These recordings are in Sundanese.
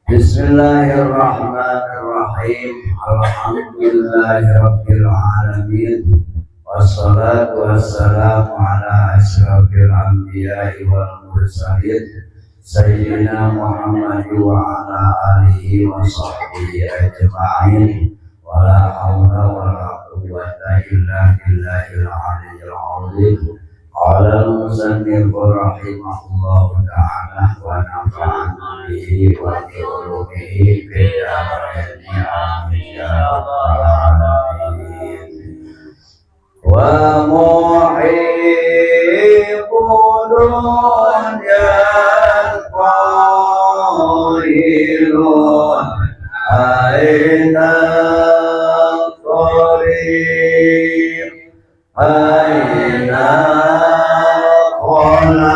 Bismillahirrahmanirrahim. Alhamdulillahirabbil alamin. Wassalatu wassalamu ala asyrafil anbiya'i wal mursalin sayyidina Muhammad wa ala alihi wa sahbihi ajma'in. Wala haula wala quwwata illa billahil aliyyil azim. Qala al-musannif rahimahullahu ta'ala wa nafa'ana bihi wa bi ulumihi fid dharain, amin ya rabbal alamin. Wa muhibbu dunya qailun aina thariq, aina kholasuka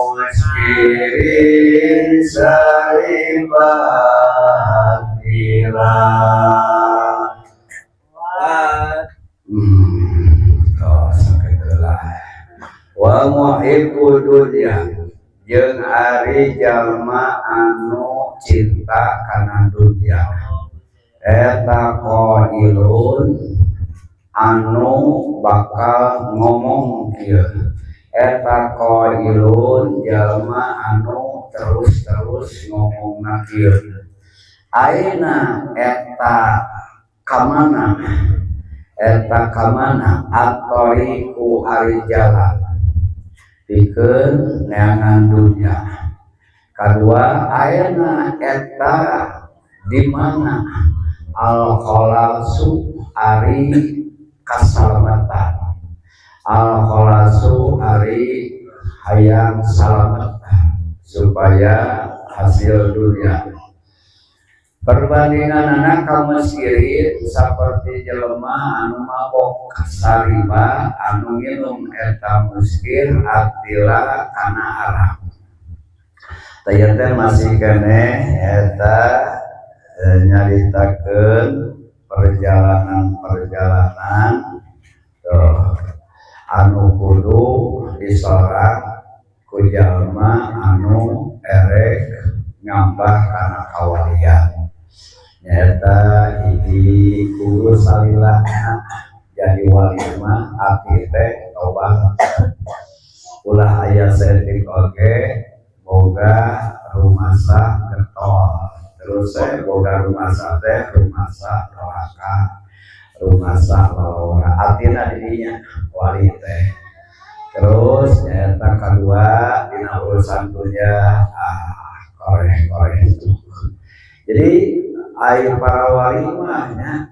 muskirin saribatila. Oh, sakeula. Wa muhibbu dunya jeung ari jalma anu cinta kana dunya eta qailun anu bakal ngomong kieu, eta qailun jalma anu terus-terus ngomongna kieu, aina eta kamana, eta kamana at-thariqu ari jalan pikeun neangan dunya. Kadua, aina eta di mana al khalasu ari kasalamatan, al khalasu ari hayang salamet supaya hasil dunia. Perbandingan anak kamu sirin seperti jelema anu mabok sariba anu nginum eta muskir atila kana arak. Taya teh masih keneh eta nyaritakeun perjalanan-perjalanan tuh anu kudu disorang ku jalma anu erek ngambah kana kawalian. Nyata hiji, kudu salilana jadi wali mah ati teh tobat, ulah aya setik oge boga rumasa getol terus. Saya boga rumasa teh rumasa doraka, rumasa lalora atina dirinya wali teh. Terus nyata kedua, dina urusan dunia koreh-koreh itu. Jadi ai para wali mah nya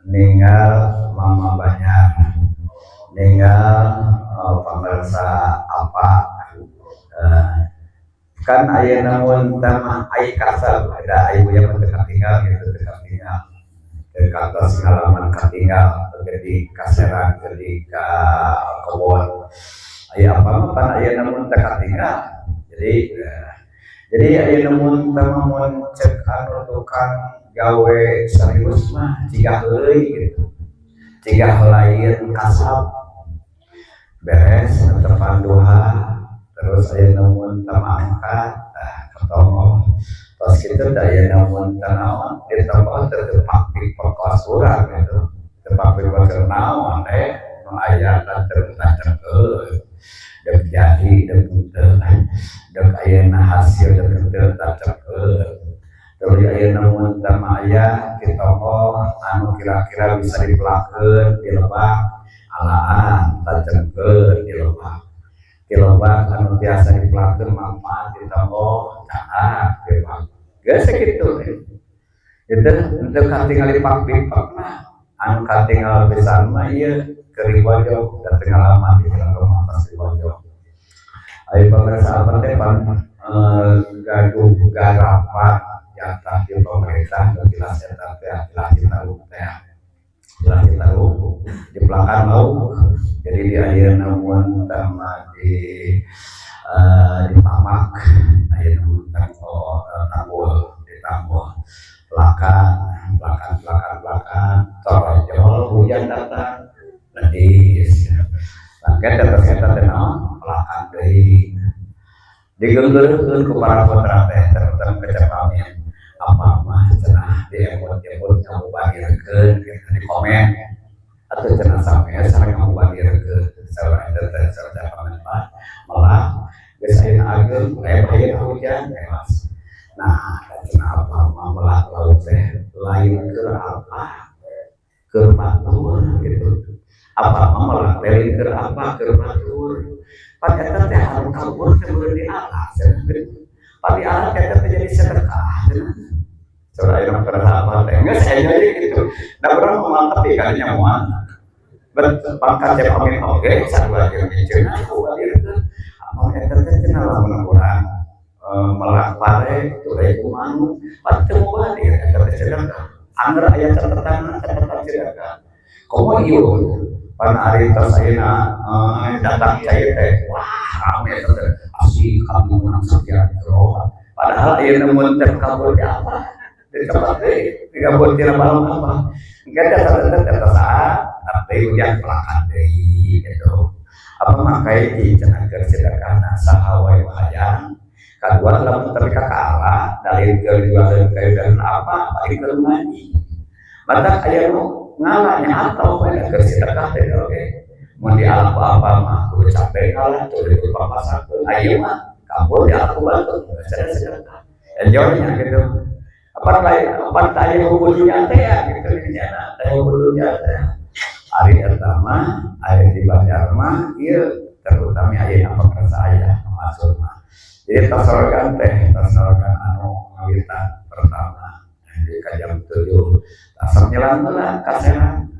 ninggal mama banyak, ninggal pemirsa apa, kan aya namun mah ai kasar ada ai punya mah teu katinggal gitu, teu katinggal, teu kantos ngalaman katinggal di kaserang, di ka kebon aya apa mah pan aya namun teu katinggal. Jadi jadi aya namun teh mah mun cek anu tukang gawe serius mah jiga heureuy gitu, jiga lain kasab beres netepan duha. Terus aya namun teh angkat ah ketemu tos kitu teh, aya namun teh naon di toko teh teu pekos urang gitu, teu pipekos naon nu aya teh tacekeun dek jadi dek henteu, dek ayeuna hasil dek henteu tacekeun. Terus aya namun teh aya di toko anu kira-kira bisa dipelakeun di lebak alaan tacekeun di lebak, di lebak anu biasa dipelakeun manfaat di toko caak di lebak geus sakitu. Itu untuk katingali pak mah anu katingal pisan mah ieu keur Bojong da teu ngalaman di rumah pas di Bojong. Ayo pemirsa apa teh pan gaduh garapan jatah di pemerintah nu jelas eta teh jelas Citarum teh, jelas Citarum di pelakan lauk. Jadi di ayeuna mun tama di Pamak ayeuna mun tanggul di tanggul pelakan pelakan pelakan pelakan torojol hujan datang ledis. Langket terus eta teh naon pelakan deui. Digenggeureun ku para putra teh, terutama ke Cep Amin. Apa mah cenah diemut-emut ngamubadirkeun gitu di komen atau cenah sampe sareng ngamubadirkeun. Saur eta teh, saur Cep Amin mah malah geus ayeuna ageng aya ayeuna hujan tewas. Nah, cenah apa mah melak lauk teh lain keur apa, keur batur gitu. Apa mah melak teh lain keur apa, keur batur. Pan eta teh anu kabur teh beureum di alas cenah gitu. Pan di alas eta teh jadi sedekah cenah. Saur ayeuna keur apa teh geus aya gitu. Da urang mah mantep kadinya moal. Pangkat Cep Amin oge sarua jeung cenah kualirkeun. Apa eta teh cenah lamun urang melak pare tuluy ku manuk pan teu mubadir eta teh sedekah. Anger aya catatan catatan sedekah. Komo ieu pan ari tos ayeuna datang cai teh, wah, rame eta teh, asik kami menang sekian kilo. Padahal ayeuna mun teh kabur di apa? Di tempat deui, dikabur tina balong apa? Engke teh catatan teh saat tapi hujan pelakan deui gitu. Apa mah hiji cenah keur sedekahna saha wae hayang. Kadua, lamun tapi ka kaala dalil keur jualan kayu dan apa paling keur ngaji. Matak aya nu ngalanya atau we keur sedekah teh oge. Mun dialap apa mah kudu capek kalah tuh di papasakeun. Ayeuna mah kabur dialap ku batur sedekah. Enjoy-nya gitu. Apa lain apa tanya hukum teh ya gitu nya teh hukum teh. Ari eta mah aya di Banjar mah ieu terutama ayeuna pekerja aya masuk mah. Jadi tasorogan teh tasorogan anu ngawitan pertama di ka jam 7 asap nyelang heula ka Serang.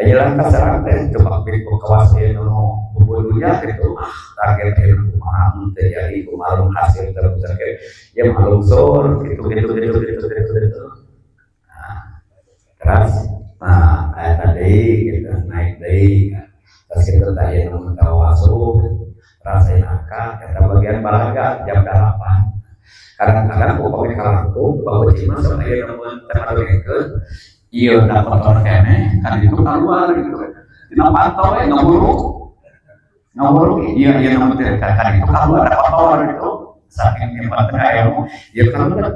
Nyelang ka Serang teh coba ku kawas ieu nu dunya gitu, ah, target ieu kumaha teh jadi kumaha hasil terus target ya malungsur gitu gitu gitu gitu gitu gitu. Nah, terus nah eta deui gitu naik deui terus kita teh nu tawasuh rasain akal eta bagian balaga jam 8. Kadang-kadang upami kalangkung bahwa cima sama ieu mun teh madongengkeun ieu da kotor keneh kan itu keluar gitu dina pantau we ngawuruk ngawuruk ieu ieu nu teh kan itu keluar da kotor gitu saking nyimpan teh ilmu ieu keluar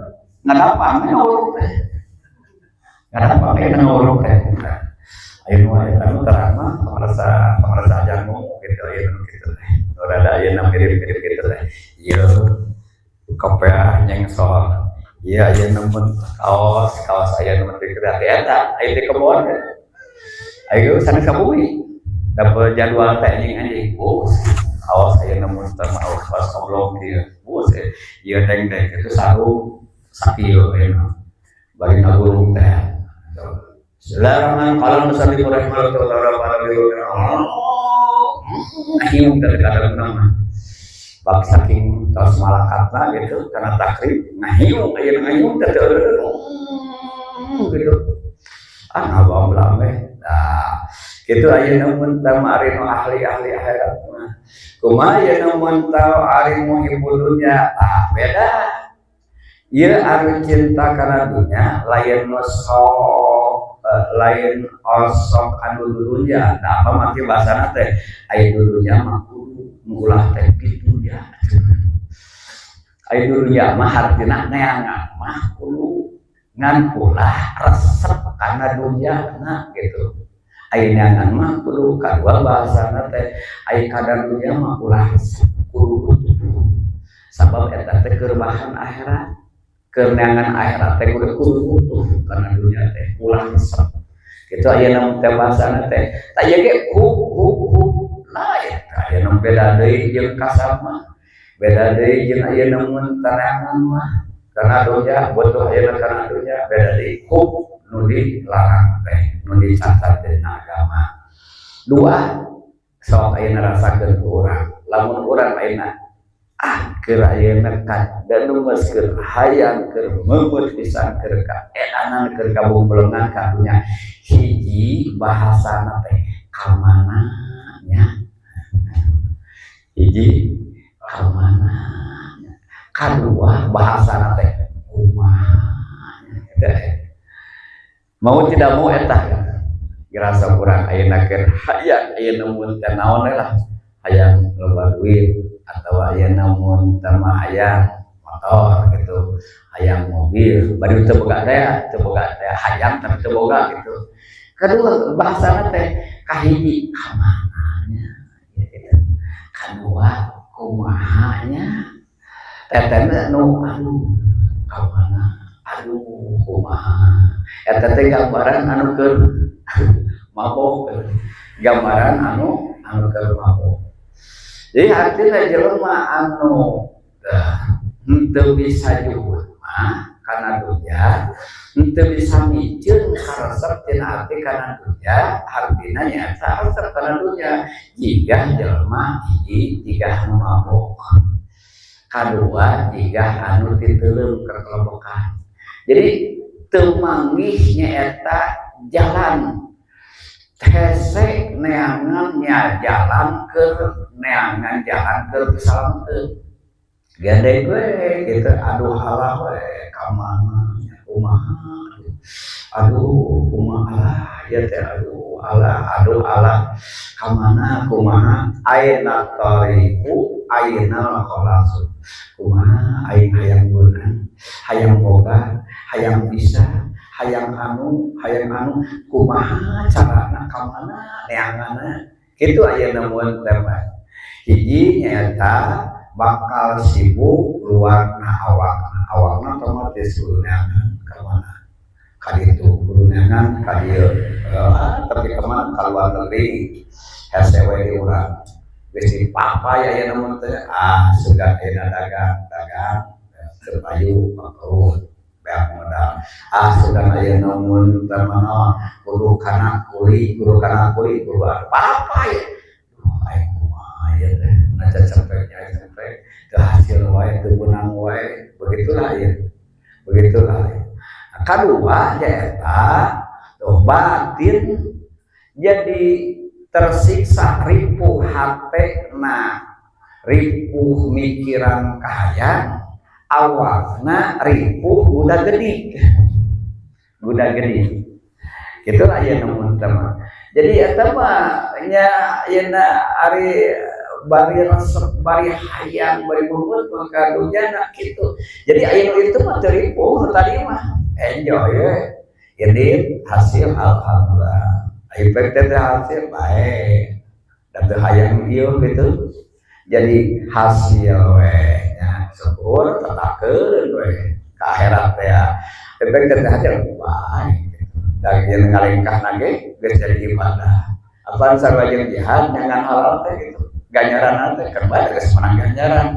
ngadapang ngawuruk teh ngadapang we ngawuruk teh. Ayo nu eta nu terang mah pamarasa pamarasa jamu gitu aya nu kitu teh nu rada ayeuna mirip-mirip gitu teh. Ieu kopeah nyengsol ieu ayeuna mun kaos kaos aya nu teu eta aya di kebon ayo sanes ka bumi dapet jadwal teh anjing anjing bus kaos ayeuna mun teu mau kaos oblong kieu bus ieu deng deng itu sarung sakieu ayeuna bari ngagurung teh. Bismillahirrahmanirrahim. Qala al-musannif rahimahullah hiung dari kadang nama bab saking tos malakatna gitu karena takrib ngahiung ayeuna ngahiung teh gitu, ah, ngabam lame. Nah, gitu ayeuna mun teh ari nu ahli-ahli akhirat mah kumaha? Ayeuna mun teh ari muhibbud dunya, ah, beda. Ieu ari cinta kana dunya lain nu sok lain osok anu dunya. Nah, apa mati bahasana teh aya dunya mah kudu ulah teh kitu ya. Aya dunya mah hartina neangan mah kudu ngan ulah resep kana dunya nah gitu. Aya neangan mah kudu kadua bahasana teh aya kadar dunya mah ulah resep kudu sabab eta teh keur bahan akhirat, keur neangan akhirat teh kudu kudu butuh kana dunya teh ulah resep gitu. Aya nu teh bahasana teh tah ieu ge hu hu hu lain. Aya nu beda deui jeung kasab mah, beda deui jeung ayeuna mun taneangan mah karena dunya butuh ayeuna kana dunya, beda deui hub nu dilarang teh nu dicatat dina agama. Dua, sok ayeuna rasakeun ku urang lamun urang ayeuna, ah, keur ayeuna dan geus keur hayang keur meumpeut pisan keur kaedanan keur kabungbelengan ka dunya, hiji bahasana teh kamana nya, hiji kamana nya, kadua bahasana teh kumaha teh. Mau tidak mau eta ngerasa kurang ayeuna keur hayang ayeuna mun teh naon lah hayang loba duit. atau ayeuna mun teh mah hayang motor gitu, hayang mobil, bari teu boga teh, teu boga teh, hayang tapi teu boga gitu. Kedua bahasana teh kahiji kamana nya gitu. Kadua kumaha nya, teteh nu aduh kamana, aduh kumaha, eta teh gambaran anu keur mabok, gambaran anu anu keur mabok. Jadi artinya jelema anu henteu bisa juhud mah kana dunya, henteu bisa miceun karesep tina ati kana dunya, artina nyaeta resep kana dunya jiga jelema hiji jiga anu mabok, kadua jiga anu titeuleum kekelopokan. Jadi teu manggih nyaeta jalan hese neangan nya jalan keur neangan jalan keur kasalameteun gandeng we gitu, aduh halah we ka mana, kumaha, aduh kumaha lah ya teh, aduh alah, aduh alah, ka mana, kumaha, aina tariqu aina khalasu, kumaha aing hayang beunang, hayang boga, hayang bisa, hayang anu, hayang anu, kumaha carana, ka mana neanganna kitu. Ayeuna mun teh hiji nyaeta bakal sibuk luarna awakna, awakna otomatis kudu neangan ka mana, ka ditu kudu neangan ka dieu, tapi ka mana, ka luar negeri hese we di urang geus dipapay. Ayeuna mun teh ah sudah ayeuna dagang dagang teu payu, bangkrut, beak modal. Ah sudah ayeuna mun teh mah kudu kana kuli, kudu kana kuli, kudu papay. Aing kumaha ieu teh, ngaca cepek cepek teu hasil wae, teu beunang wae. Begitulah ya, begitulah ya. Nah, kadua nyaeta tuh batin jadi tersiksa, ripuh hatena, ripuh mikiran kahayang, awakna ripuh udah gede, udah gede gitulah ya. Namun teman, jadi eta mah nya ayeuna ari bari resep, bari hayang, bari beungeut maka dunyana kitu. Jadi ayeuna itu mah teu ripuh, tadi mah enjoy we, ini hasil alhamdulillah, ayo teh hasil baik dan teu hayang ieu gitu. Jadi hasil we nya syukur, tetakeun we ka akhirat teh efek teh hasil baik dan yang ngalengkah nage geus jadi ibadah. Apaan sarua jeung jihad nyangan halal teh gitu, ganjaran teh keur bae geus menang ganjaran.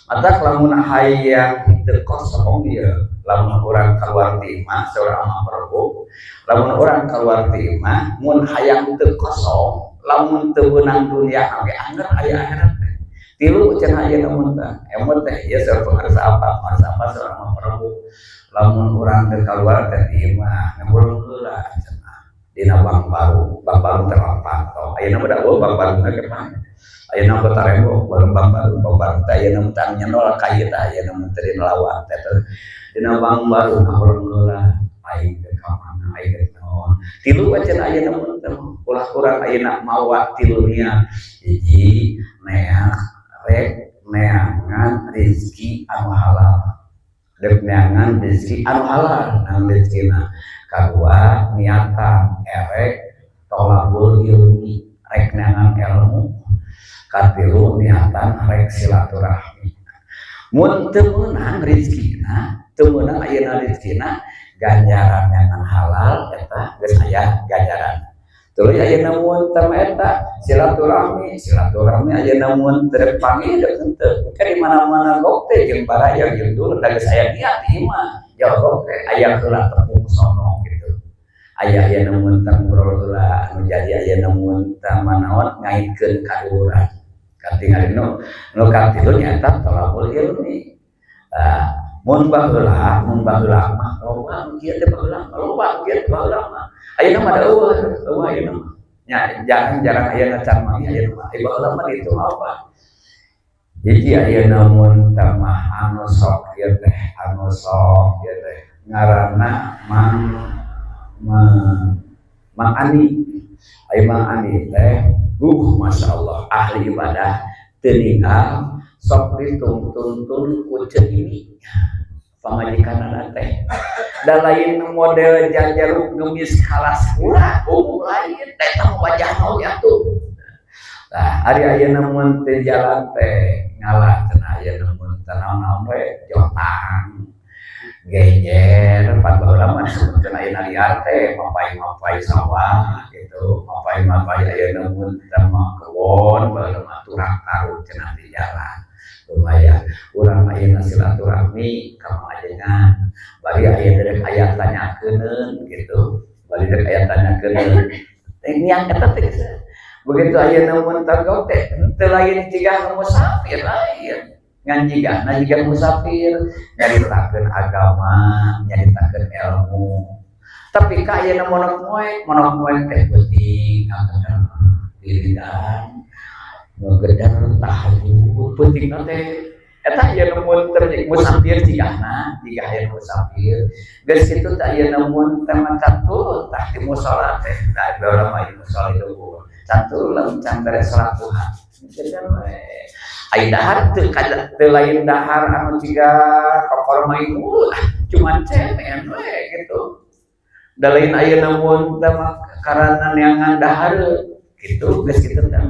Matak lamun hayang teu kosong ieu, lamun urang keluar ti imah, seorang mah perbu, lamun urang keluar ti imah mun hayang teu kosong, lamun teu beunang dunia oge angger aya akhirat teh. Tilu cenah ayeuna mun teh emot teh ieu saur pengarsa apa, pengarsa apa seorang mah perbu, lamun urang teu keluar teh ti imah ngemul heula cenah dina bank baru, bank baru teh pantau ayeuna mah da eueuh bank baru teh mah. Ayeuna kota rembok baru bank baru, bank baru teh ayeuna mah teh nyendol ka ieu teh, ayeuna mah teh dina lawang teh dina bank baru ngemul heula, aing teh ka mana, aing teh naon. Tilu cenah ayeuna mah teh ulah kurang ayeuna mawa tilu niat. Hiji, neak rek neangan rezeki anu halal, rek neangan rezeki anu halal nang rezekina. Kadua, niatan erek tolabul ilmi, rek neangan ilmu. Katilu, niatan rek silaturahmi. Mun teu meunang rezekina, teu meunang ayeuna rezekina, ganjaran neangan halal eta geus aya ganjaran. Tuluy ayeuna mun teu eta silaturahmi, silaturahmi ayeuna mun teu panggih deuk henteu kan di mana-mana gok teh jeung baraya jeung dulur da geus aya niat ieu mah jawab teh aya heula tepung sono gitu, aya ayeuna mun teh ngobrol heula anu jadi ayeuna mun teh manaon ngaitkeun kaduluran katingali. Nu nu katilu nyaeta tolabul ilmi. Nah, mun baheula mah loba nu kieu teh, baheula mah loba nu kieu teh, baheula mah. Ayeuna mah da eueuh, eueuh ayeuna mah. Nya jarang-jarang ayeuna can mah ayeuna mah. Ieu baheula mah ditu apa? Hiji ayeuna mun teh mah anu sok ieu teh, anu sok ieu teh ngaranna Mang Mang Andi. Aya Mang Andi teh, masyaallah ahli ibadah, teu ninggal Sok dituntun ku ini pamajikanana teh. Da lain model jajaruk ngemis kalas urang, oh lain eta mah wajahna oge atuh. Nah, ari ayeuna mun teu jalan teh ngalah cenah, ayeuna mun teu naon-naon we jotang. Genjer pan baheula mah disebutkeun ayeuna liar teh mapay-mapay sawah gitu, mapay-mapay ayeuna mun teu mah kebon, baheula mah turang tarung cenah di jalan. Lumayan urang ayeuna silaturahmi ka ajengan, bari aya derek aya tanyakeun gitu, bari rek aya tanyakeun. Teh niat eta teh begitu ayeuna mun tagok teh teu lain jiga musafir, lain ngan jigana jiga musafir nyaritakeun agama, nyaritakeun ilmu. Tapi ka ayeuna monok moek, monok moek teh penting ngagedan wiridan, ngegedar tahajud penting teh eta ayeuna mun teu musafir jigana jiga aya musafir. Geus kitu teh ayeuna mun teh maca turun tah di musala teh, da baheula mah musala itu can turun, can beres salat duha. Ngegedar we. Ai dahar teu teu lain dahar anu jiga kokor maimun, cuman cemen we gitu. Da lain ayeuna mun teh karana neangan dahar gitu, geus kitu teh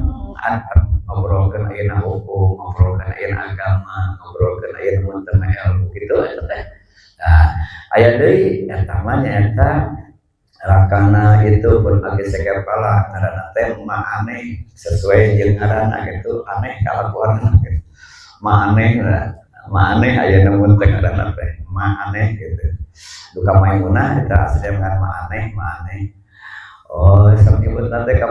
antep ngobrolkeun ayeuna hukum, ngobrolkeun ayeuna agama, ngobrolkeun ayeuna mun teh ilmu gitu eta teh. Nah, aya deui eta mah nyaeta rakana itu pun age sekepala, ngaranna teh Ma Aneh, sesuai jeung ngaranna gitu, aneh kalakuanna gitu. Ma Aneh, Ma Aneh ayeuna mun teh ngaranna teh Ma Aneh gitu. Duka Maimunah eta asli ngaran Ma Aneh, Ma Aneh. Oh, sok nyebutna teh ka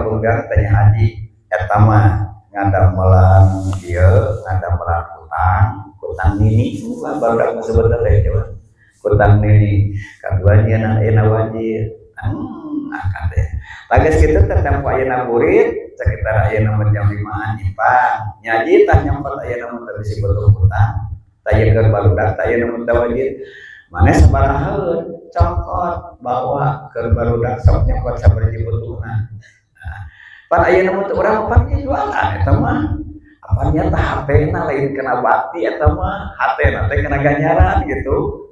teh haji eta mah ngadamelan ieu, ngadamelan hutang, hutang nini barudak disebutna teh coba. Hutang nini kadua nyieun ayeuna wajib. Akan teh. Lages kitu teh tempo ayeuna burit sekitar ayeuna mah jam 5-an nyimpang. Nyaji tah nyempet ayeuna mah teu bisi butuh hutang. Tah ieu keur barudak tah ayeuna mah teu wajib. Maneh sabarahaeun cokot bawa keur barudak sok nyokot sabaraha butuhna. Nah, pan ayeuna mah teu urang pan jualan eta mah. Apa nya tah HP na lain kena bakti eta mah, hatena teh kena ganjaran gitu.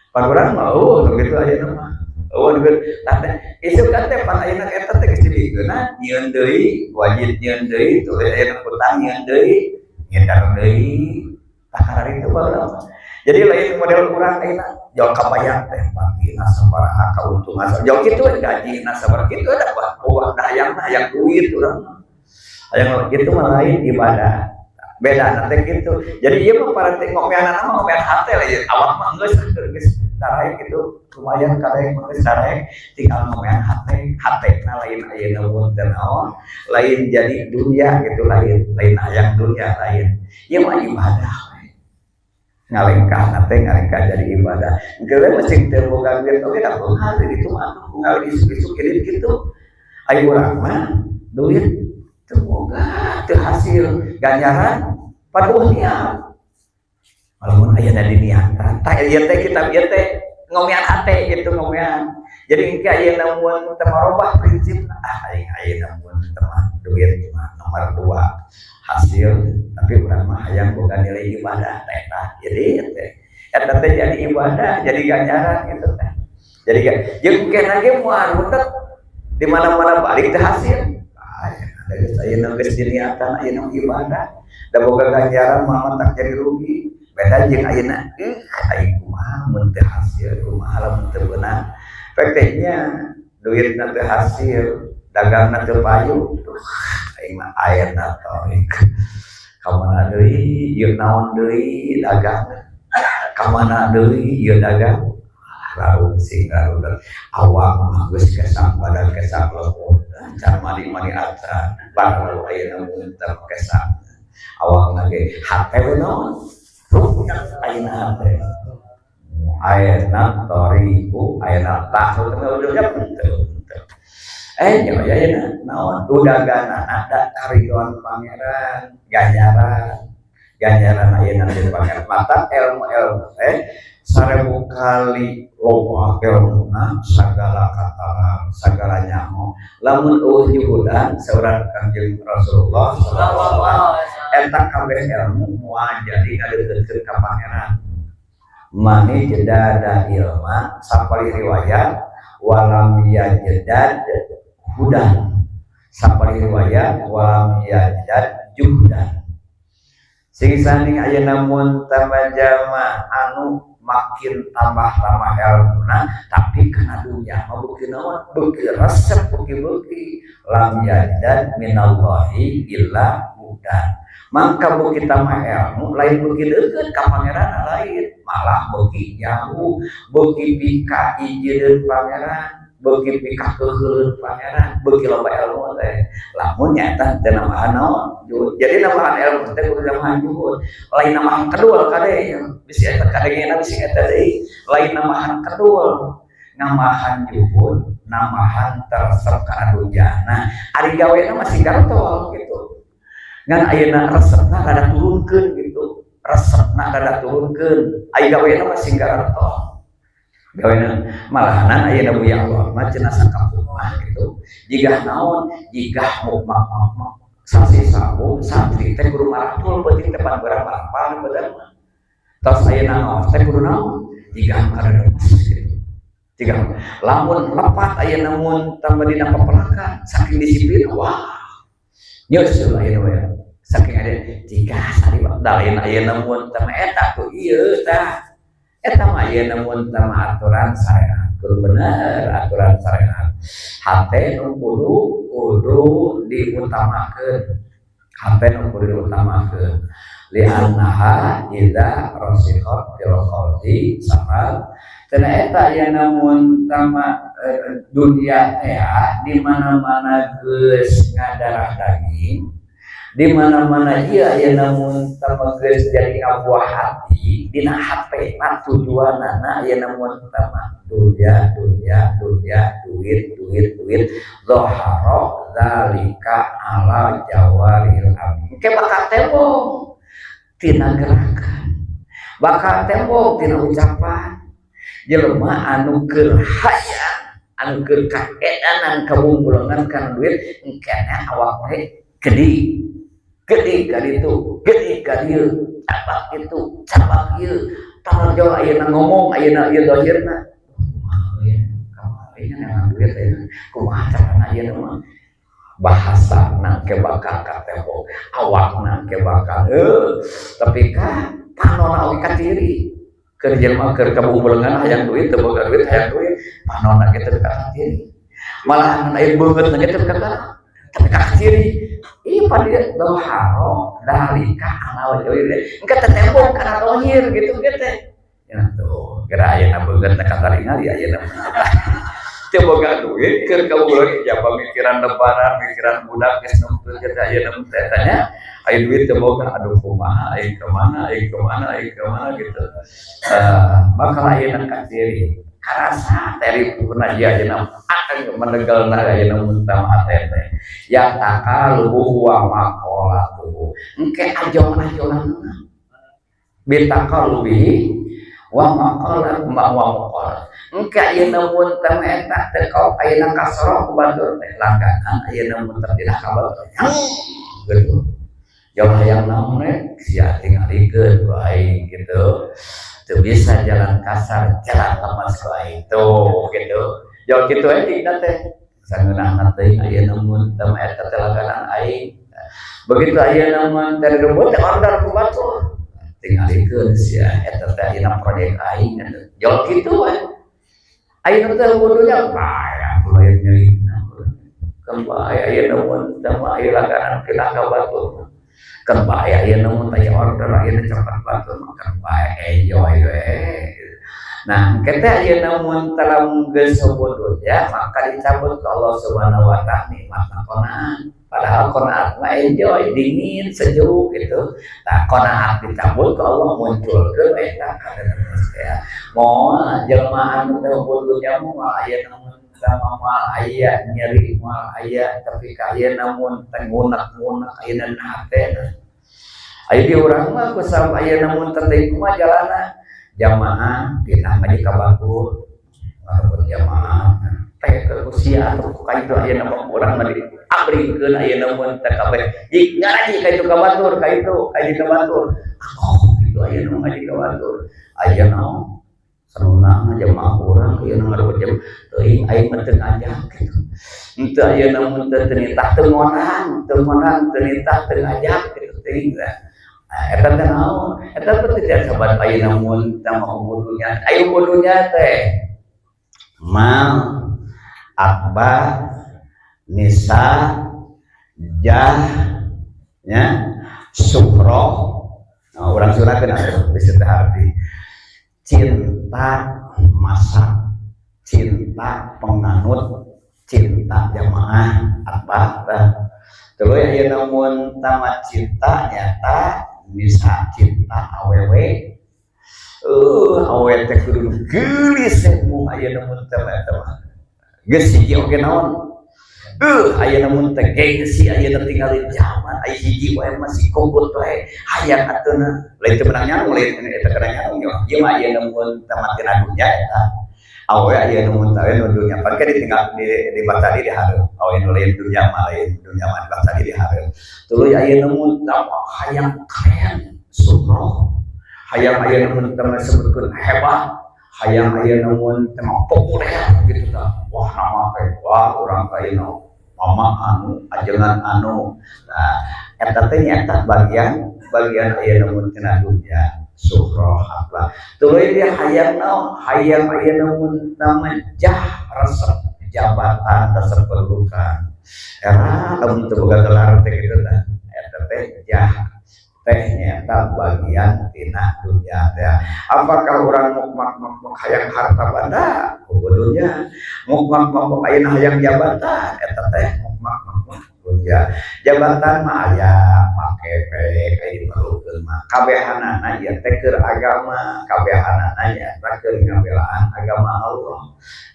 Pan urang mah eueuh nu kitu ayeuna mah. Eueuh nu tah teh isuk teh pan ayeuna eta teh geus dibikeunna nyieun deui, wajib nyieun deui, tuh ayeuna hutang nyieun deui, ngedar deui. Tah kararitu baheula mah. Jadi lain model urang ayeuna jauh kabayang teh baktina sabaraha, kauntungan jauh kitu gajina sabaraha kitu ada wah hayang hayang duit urang mah. Hayang kitu mah lain ibadah. Beda nanti gitu. Jadi ieu mah para teh ngomeanana mah ngomean hate lah, awak mah geus geus daraek gitu. Lumayan kadaek mah geus daraek, tinggal ngomean hate, hatena lain ayeuna mun teu naon, lain jadi dunia gitu, lain lain hayang dunia lain. Ieu mah ibadah we. Ngalengkah teh ngalengkah jadi ibadah. Engke we mesti teu boga duit oge da beunghar di ditu mah atuh unggal isuk-isuk ieu kitu. Ari urang mah duit teu boga, teu hasil ganjaran paduh niat. Walaupun ayeuna diniatan, tah ieu teh kitab ieu teh ngomean hate gitu ngomean. Jadi engke ayeuna mun teu marobah prinsipna, ah aing ayeuna mun teu mah duit mah nomor 2 hasil, tapi urang mah hayang boga nilai ibadah teh eta. Jadi teh eta teh jadi ibadah, jadi ganjaran gitu teh. Jadi jeung engke ge moal rudet di mana-mana balik teh hasil. Ah, geus ayeuna geus diniatan ayeuna ibadah, da boga ganjaran mah tak jadi rugi. Beda jeung ayeuna, ih aing kumaha mun teu hasil, kumaha lamun teu beunang. Pek teh nya duitna teu hasil, dagangna teu payu. Duh, aing mah ayeuna toik. Ka mana deui, ieu naon deui dagang. Ka mana deui ieu dagang. Rarungsing rarudeg. Awak mah geus kesang badan kesang lemut, can mandi-mandi acan. Baru ayeuna mun teu kesang. Awakna ge hate we naon? Rudet ayeuna hate. Ayeuna toriku, ayeuna tah ujungnya teu. Nya ya ayeuna naon? Udaganana da karidoan pangeran, ganjaran. Ganjaran ayeuna di pangeran. Mata ilmu-ilmu teh 1000 kali Loba ilmuna sagala kataran sagala nyaho lamun eueuh juhudan saurang Kangjeng Rasulullah sallallahu alaihi wasallam eta kabeh ilmu moal jadi ngadeukeutkeun ka pangeran. Mani jedada ilma sapali riwayat walam yajdad hudan sapali riwayat walam yajdad juhdan. Sing sanding ayeuna mun tambah jalma anu makin tambah-tambah ilmuna tapi kana dunya mah beuki naon beuki resep beuki-beuki lam yajdad minallahi illa hudan. Mangka beuki tambah ilmu lain beuki deukeut ka pangeran lain malah beuki jauh beuki pika ijireun pangeran beuki pika keuheuleun pangeran beuki loba ilmu teh lamun nyaeta teu nambahan naon juhud. Jadi nambahan ilmu teh kudu nambahan juhud lain nambahan kedul kade bisi eta kadengena bisi eta deui lain nambahan kedul nambahan juhud nambahan teresep kana dunyana ari gawena masih gartol gitu ngan ayeuna resepna rada turunkeun gitu resepna rada turunkeun ari gawena masih gartol gawena malahanan ayeuna Buya Allah mah cenah sakampung mah gitu jigah naon jigah mukmak-mukmak sasi sabu santri teh kudu maratul peuting teh pan beurang marapal beurang mah tos ayeuna naon teh kudu naon jigah kadademes gitu jigah lamun lepat ayeuna mun tambah dina pepelakan saking disiplin wah nyeuseul ayeuna we saking ada jigah sari da lain ayeuna mun tambah eta tuh ieu tah eta mah ayeuna mun tambah aturan syariat kudu bener aturan syariat hate nu kudu diutamakeun hate nu kudu diutamakeun li'annaha idza rasikhat fil qalbi samal cenah eta ayeuna mun tama dunia teh di mana-mana geus ngadarah daging di mana-mana ieu ayeuna mun tama geus jadi ngabuah hati dina hate na tujuanana ayeuna mun tama dunia dunia dunia duit duit duit zahara zalika ala jawaril abdi ke bakal tembong tina gerakan bakal tembong tina ucapan jelema anu keur hayang anu keur kaedanan kabungbulengan kana duit engkene awak teh gede gede ka ditu gede ka dieu cabak itu cabak ieu tarjol ayeuna ngomong ayeuna ieu zahirna kumaha ieu duit ayeuna kumaha carana ayeuna mah bahasana ke bakal katembong awakna ke bakal tapi ka panona oge katiri keur jelema keur kabungbulengan hayang duit teu boga duit hayang duit panona ge teu katiri malahan aya beungeutna ge teu tapi katiri ih pada doharo dalika ala wajhi engke teh tembong kana zahir gitu ge teh ya tuh geura ayeuna beungeutna kataringali ayeuna teu boga duit keur kabungbulengan jaba mikiran lebaran mikiran budak geus numpuk teh ayeuna teh tanya aya duit teu boga aduh kumaha aing kemana aing kemana aing kemana gitu bakal ayeuna katiri karasa teripuna ieu ayeuna akan menegelna ayeuna mun tama teh ya takalubu wa maqalatuhu engke ajong-ajonganna bitakalubi wa maqalat ma wa maqalat engke ayeuna mun tama eta teh kau ayeuna kasoro ku batur teh langganan ayeuna mun teh dina ka batur gitu jauh hayang naon we sia tingalikeun ku aing gitu teu bisa jalan kasar jalan lemas ku aing tuh gitu jauh kitu we dina teh sangeunahna teuing ayeuna mun teh eta teh langganan aing begitu ayeuna mun teh rebut teh order ku batur tingalikeun sia eta teh ayeuna proyek aing jauh kitu we ayeuna teh wudunya bae atuh lain nyerina kan bae ayeuna mun teh mah aya langganan pindah ka batur kan bae ayeuna mun teh order ayeuna cepat batur kan bae enjoy we. Nah, kita ayeuna mun telah geus ya maka dicabut ke Allah Subhanahu wa taala nikmat qanaah. Padahal qanaah mah enjoy, dingin, sejuk gitu. Nah, qanaah dicabut ke Allah muncul ke eta kaderes ya. Moal jelema anu teh dunya moal aya namun sama moal aya nyeri moal aya tapi ka ayeuna mun teh ngunek-ngunek ayeuna hatena. Aya di urang mah kusabab ayeuna mun teh kumaha jalana jamaah pindah maju ka batur Ngarebut jamaah teh ke usia atau ka itu ayeuna mah urang mah diabringkeun ayeuna mun teh kabeh. Jik ngaraji ka itu ka batur, ka itu ka itu ka batur. Oh, kitu ayeuna ngaji ka batur. Ayeuna senang jamaah urang ayeuna ngarebut jamaah. Teuing aing mah teu ngajak kitu. Henteu ayeuna mun teu nitah teu ngonang, teu ngonang teu nitah teu ngajak kitu teuing teh. Eta teh naon? Eta teh tidak sahabat ayeuna mun teh mah dunya. Ayo dunya teh mal, akbar, nisa, jah, nya, sukro. Nah, urang Sunda kena bisa teh arti cinta masa, cinta penganut, cinta jamaah apa tah. Tuluy ayeuna mun tamat cinta nyata nisa cinta awewe. Awewe teh kudu geulis mu ayeuna mun teh eta mah. Geus hiji oge naon? Ayeuna mun teh gengsi ayeuna tinggalin zaman aya hiji wae masih kobot wae hayang atuhna. Lain teu meunang nyarung lain eta kana nyarung ieu mah ayeuna mun teh mati na dunya eta. Awewe ayeuna mun teh nu dunya pan ke ditinggal di dibaca di hareup. Awewe nu lain dunya mah lain dunya mah dibaca di hareup. Tuluy ayeuna mun teh hayang keren sukro. Hayang ayeuna mun teh disebutkeun hebat. Hayang ayeuna mun teh populer gitu tah. Wah nama teh wah urang teh ayeuna mama anu ajengan anu. Nah eta teh nyaeta bagian bagian ayeuna mun tina dunya sukro apa. Tuluy dia hayang naon? Hayang ayeuna mun teh jah resep jabatan resep kedudukan. Era lamun teu boga gelar teh kitu tah. Eta teh jah teh nyata bagian tina dunia teh. Apakah orang mukmak-mukmak hayang harta banda kudu dunya, mukmak-mukmak ayeuna hayang jabatan eta teh mukmak-mukmak dunya. Jabatan mah aya pake we kayak diperlukeun mah. Kabehanana ieu teh keur agama, kabehanana nyaeta keur ngabelaan agama Allah.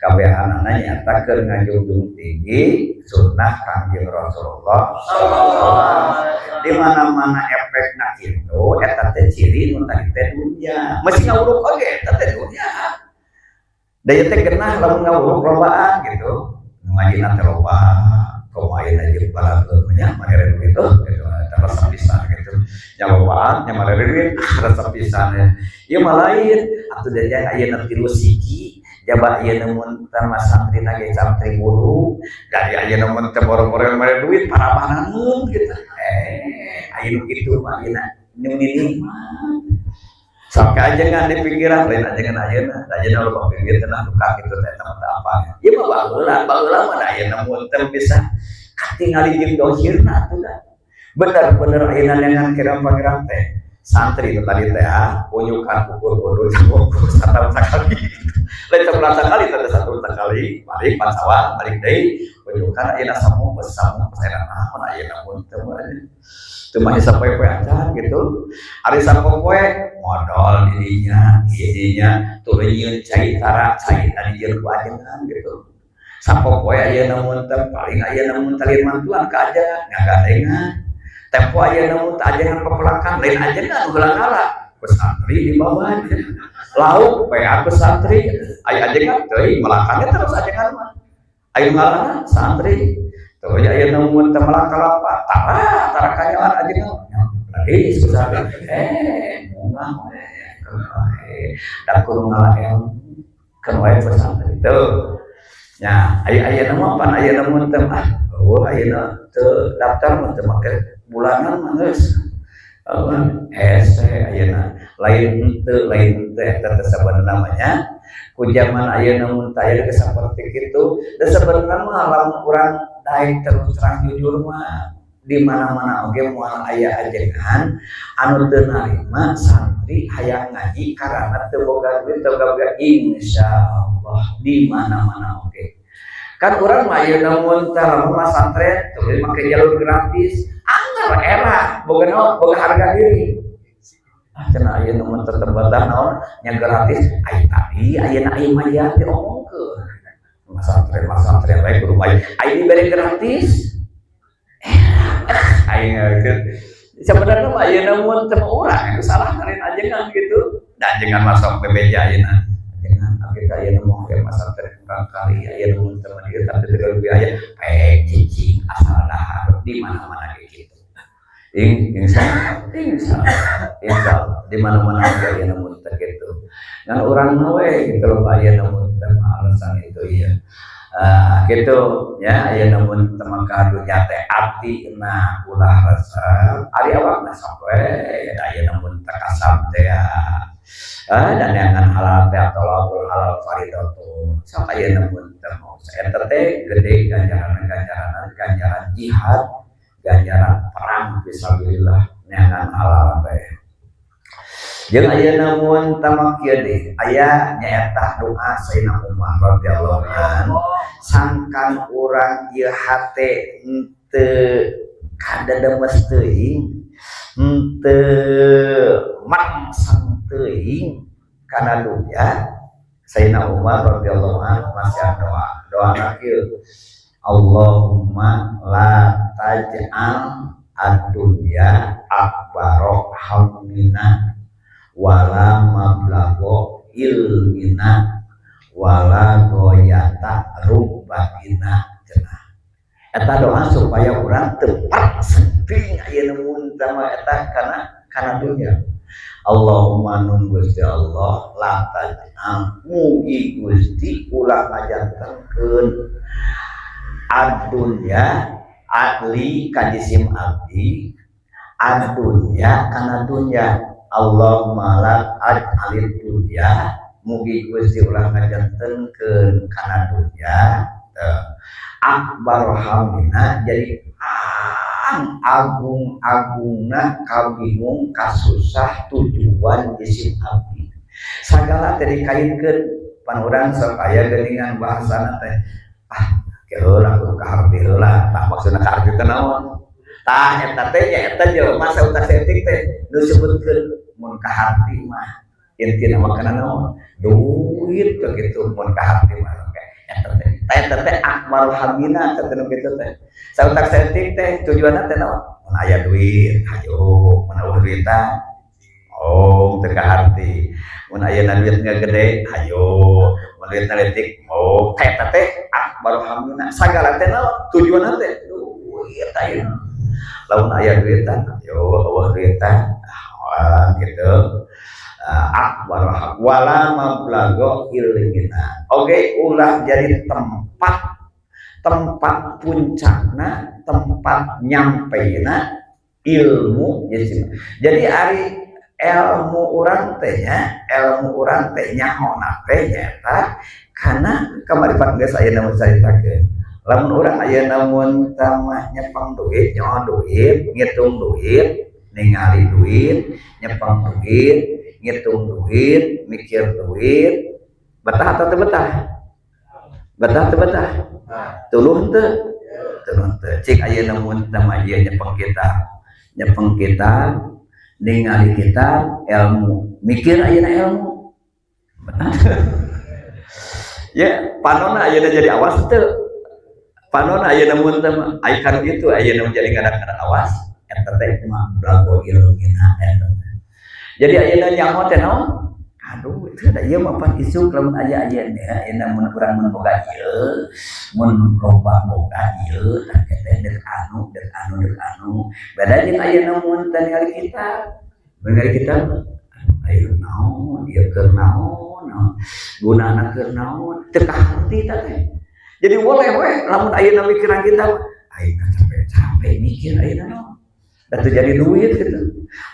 Kabehanana nyaeta keur ngajunjung tinggi sunnah Kangjeng Rasulullah sallallahu alaihi wasallam. Di mana-mana efekna kitu eta teh ciri nu tadi teh dunya. Masih ngawuruk oge eta teh dunya. Da ieu teh genah lamun ngawuruk lobaan gitu. Nu ngajina teh loba. Komo ayeuna jeung balakeun nya marere duit tuh gitu eta resep pisan gitu. Nya lobaan nya marere duit resep pisan ya. Ieu mah lain atuh da ayeuna tilu siki jaba ayeuna mun teh mah santri na ge santri guru dari ayeuna mun teh boro-boro mere duit parabananeun gitu. Ayeuna kitu mah ayeuna nu mah. Sok ajengan di pikiran lain ajengan ayeuna, ayeuna loba pikir teh duka kitu teh eta mah apa. Ieu mah baheula, baheula mah da ayeuna mun teh bisa katingali jeung dohirna atuh da. Bener-bener ayeuna neangan kira pangeran teh. Santri itu tadi teh unyukan ukur ukur ukur satahun sakali. Lain sebulan sakali teh satahun sakali, balik pansawa, balik deui unyukan ayeuna samu samu ayeuna naon ayeuna mun teh mah. Teu mah sapoe-poe acan gitu. Ari sapopoe modal dirinya, dirinya tuluy nyieun cai tara, cai tadi jeung ku ajengan gitu. Sapopoe ayeuna mun teh paling ayeuna mun teh mantuan ka ajengan ngagandengan. Tempo ayeuna mun teh ajengan pepelakan lain ajengan heula ngala. Ku santri di bawah. Lauk bae ku santri, aya ajengan teuing melakannya terus ajengan mah. Aya ngalana santri. Tuh ya ayeuna mun teh melak kalapa, tara tara kanyawan ajengan. Lagi susah. Bunga we. Da kudu ngala ilmu keun wae ku santri. Tuh. Nya aya ayeuna mah pan ayeuna mun teh mah eueuh ayeuna teu daftar mah teu make bulanan mah geus. Hese ayeuna lain henteu lain teh eta teh sabenerna mah nya. Ku zaman ayeuna mun teh aya geus saperti kitu, da sabenerna mah lamun urang daek terus terang jujur mah di mana-mana oge moal aya ajengan anu teu narima santri hayang ngaji karana teu boga duit teu boga insyaallah di mana-mana oge. Kan urang mah ayeuna mun teh lamun mah santren teu make jalur gratis, anggar era boga naon boga harga diri. Ah cenah ayeuna mun tetep betah naon nya gratis ai tadi ayeuna aya mayar diomongkeun. Masantren bae kudu mayar. Ai dibere gratis. Aing gitu. Sebenarnya mah ayeuna mun teu urang itu salah lain ajengan gitu. Da ajengan masuk bebeja ayeuna. Ajengan abdi kita aya nu hayang masantren kurang kali aya nu teman ieu tapi teu biaya pek cicing asal dahar di mana-mana gitu. Insya insya insya di mana-mana aya nu teh gitu. Ngan urang mah we gitu loh aya nu teh alasan itu iya. Gitu ya aya namun teman ka dunya teh ati na ulah resep ari awakna sok we aya namun teh kasab teh dan yang halal teh atau labul halal faridatu sok aya namun teh mau eta teh gede ganjaran ganjaran ganjaran jihad ganjaran perang fisabilillah neangan halal teh. Jeung aya namun tamak kieu deui aya nyaeta doa Sayyidina Umar radhiyallahu anhu sangkan urang ieu hate henteu kadademes teuing henteu mangsang teuing kana dunya. Sayyidina Umar radhiyallahu anhu masih doa doa kieu, Allahumma la taj'al ad-dunya akbaro hammina wala mablagho ilmina wala goyata rubbatina. Cenah eta doa supaya urang tepat seuting aya nu mah eta kana dunya. Allahumma nun Gusti Allah la taj'al mugi Gusti ulah ngajantenkeun ad-dunya adli kajisim abdi ad-dunya kana dunya. Allahumma la aj'alid dunya mugi Gusti ulah ngajantenkeun kana dunya akbar hamina jadi agung-agungna kabingung kasusah tujuan jisim abdi sagala teh dikaitkeun pan urang sok aya geuningan bahasana teh ah heula kudu kaharti heula tah maksudna kaharti teh naon tah eta teh nya eta jelema sautak saeutik teh nu sebutkeun mun kaharti mah intina mah kana naon duit teh kitu mun kaharti mah eta teh eta teh akbar hamina teh nu kitu teh sautak saeutik teh tujuanna teh naon mun aya duit hayo mun eueuh duitan oh teu kaharti mun aya duit gede hayo mun duitna leutik oh eta teh akbar hamina sagala teh naon tujuanna teh duit ayeuna lamun aya duitan hayo eueuh duitan ah gitu akbar wala mablagho ilmina. Oke ulah jadi tempat tempat puncakna tempat nyampena ilmu jadi ari ilmu urang teh nya ilmu urang teh nyahona teh nyaeta kana kamari pan geus aya namun caritakeun lamun urang aya namun tamah nyepeng duit nyaho duit ngitung duit ningali duit nyepeng duit ngitung duit mikir duit betah atau teu betah betah teu betah tuluh teu tuluh teu cik aya namun tamah ieu nyepeng kita ningali kita ilmu mikir ayeuna ilmu betah ya panona ayeuna jadi awas teu panona ayeuna mun teh aya kan itu ayeuna jadi kadang-kadang awas eta teh mah blago ilmina eta. Jadi ayeuna nyaho teh naon aduh itu da ieu mah pan isuk lamun aya aya ayeuna mun urang mun boga ieu mun loba boga ieu tah teh deuk anu deuk anu deuk anu beda jeung ayeuna mun teh ningali kita ayo naon ieu keur naon naon gunana keur naon teu kaharti tah teh. Jadi boleh we lamun ayeuna mikiran kita ayeuna capek-capek mikir ayeuna naon da teu jadi duit gitu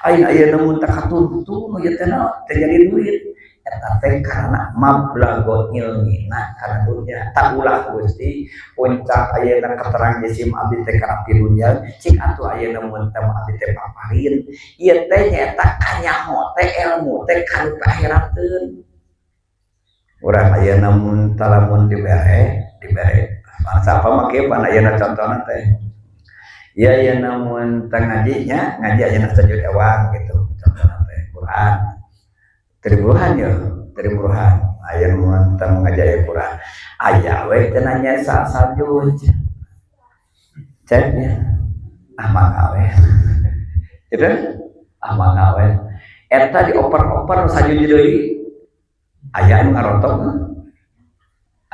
ayeuna ayeuna mun teu katuntun ieu teh naon teu jadi duit eta teh karena mablagho ilmina kana dunya tak ulah Gusti puncak ayeuna katerang jisim abdi teh kana dunya cik atuh ayeuna mun teh abdi teh paparin ieu teh nyaeta kanyaho teh ilmu teh kana akhiratkeun urang ayeuna mun talamun dibere dibere siapa mah kieu pan ayeuna contona teh ieu ayeuna mun teh ngajinya ngaji ayeuna sajud ewang gitu contona teh Quran triburuhan ya triburuhan aya mun teh ngaji aya Quran aya we teh nanya sajud ceknya ah mangga we gitu ah mangga we eta dioper-oper sajud deui aya anu ngarontok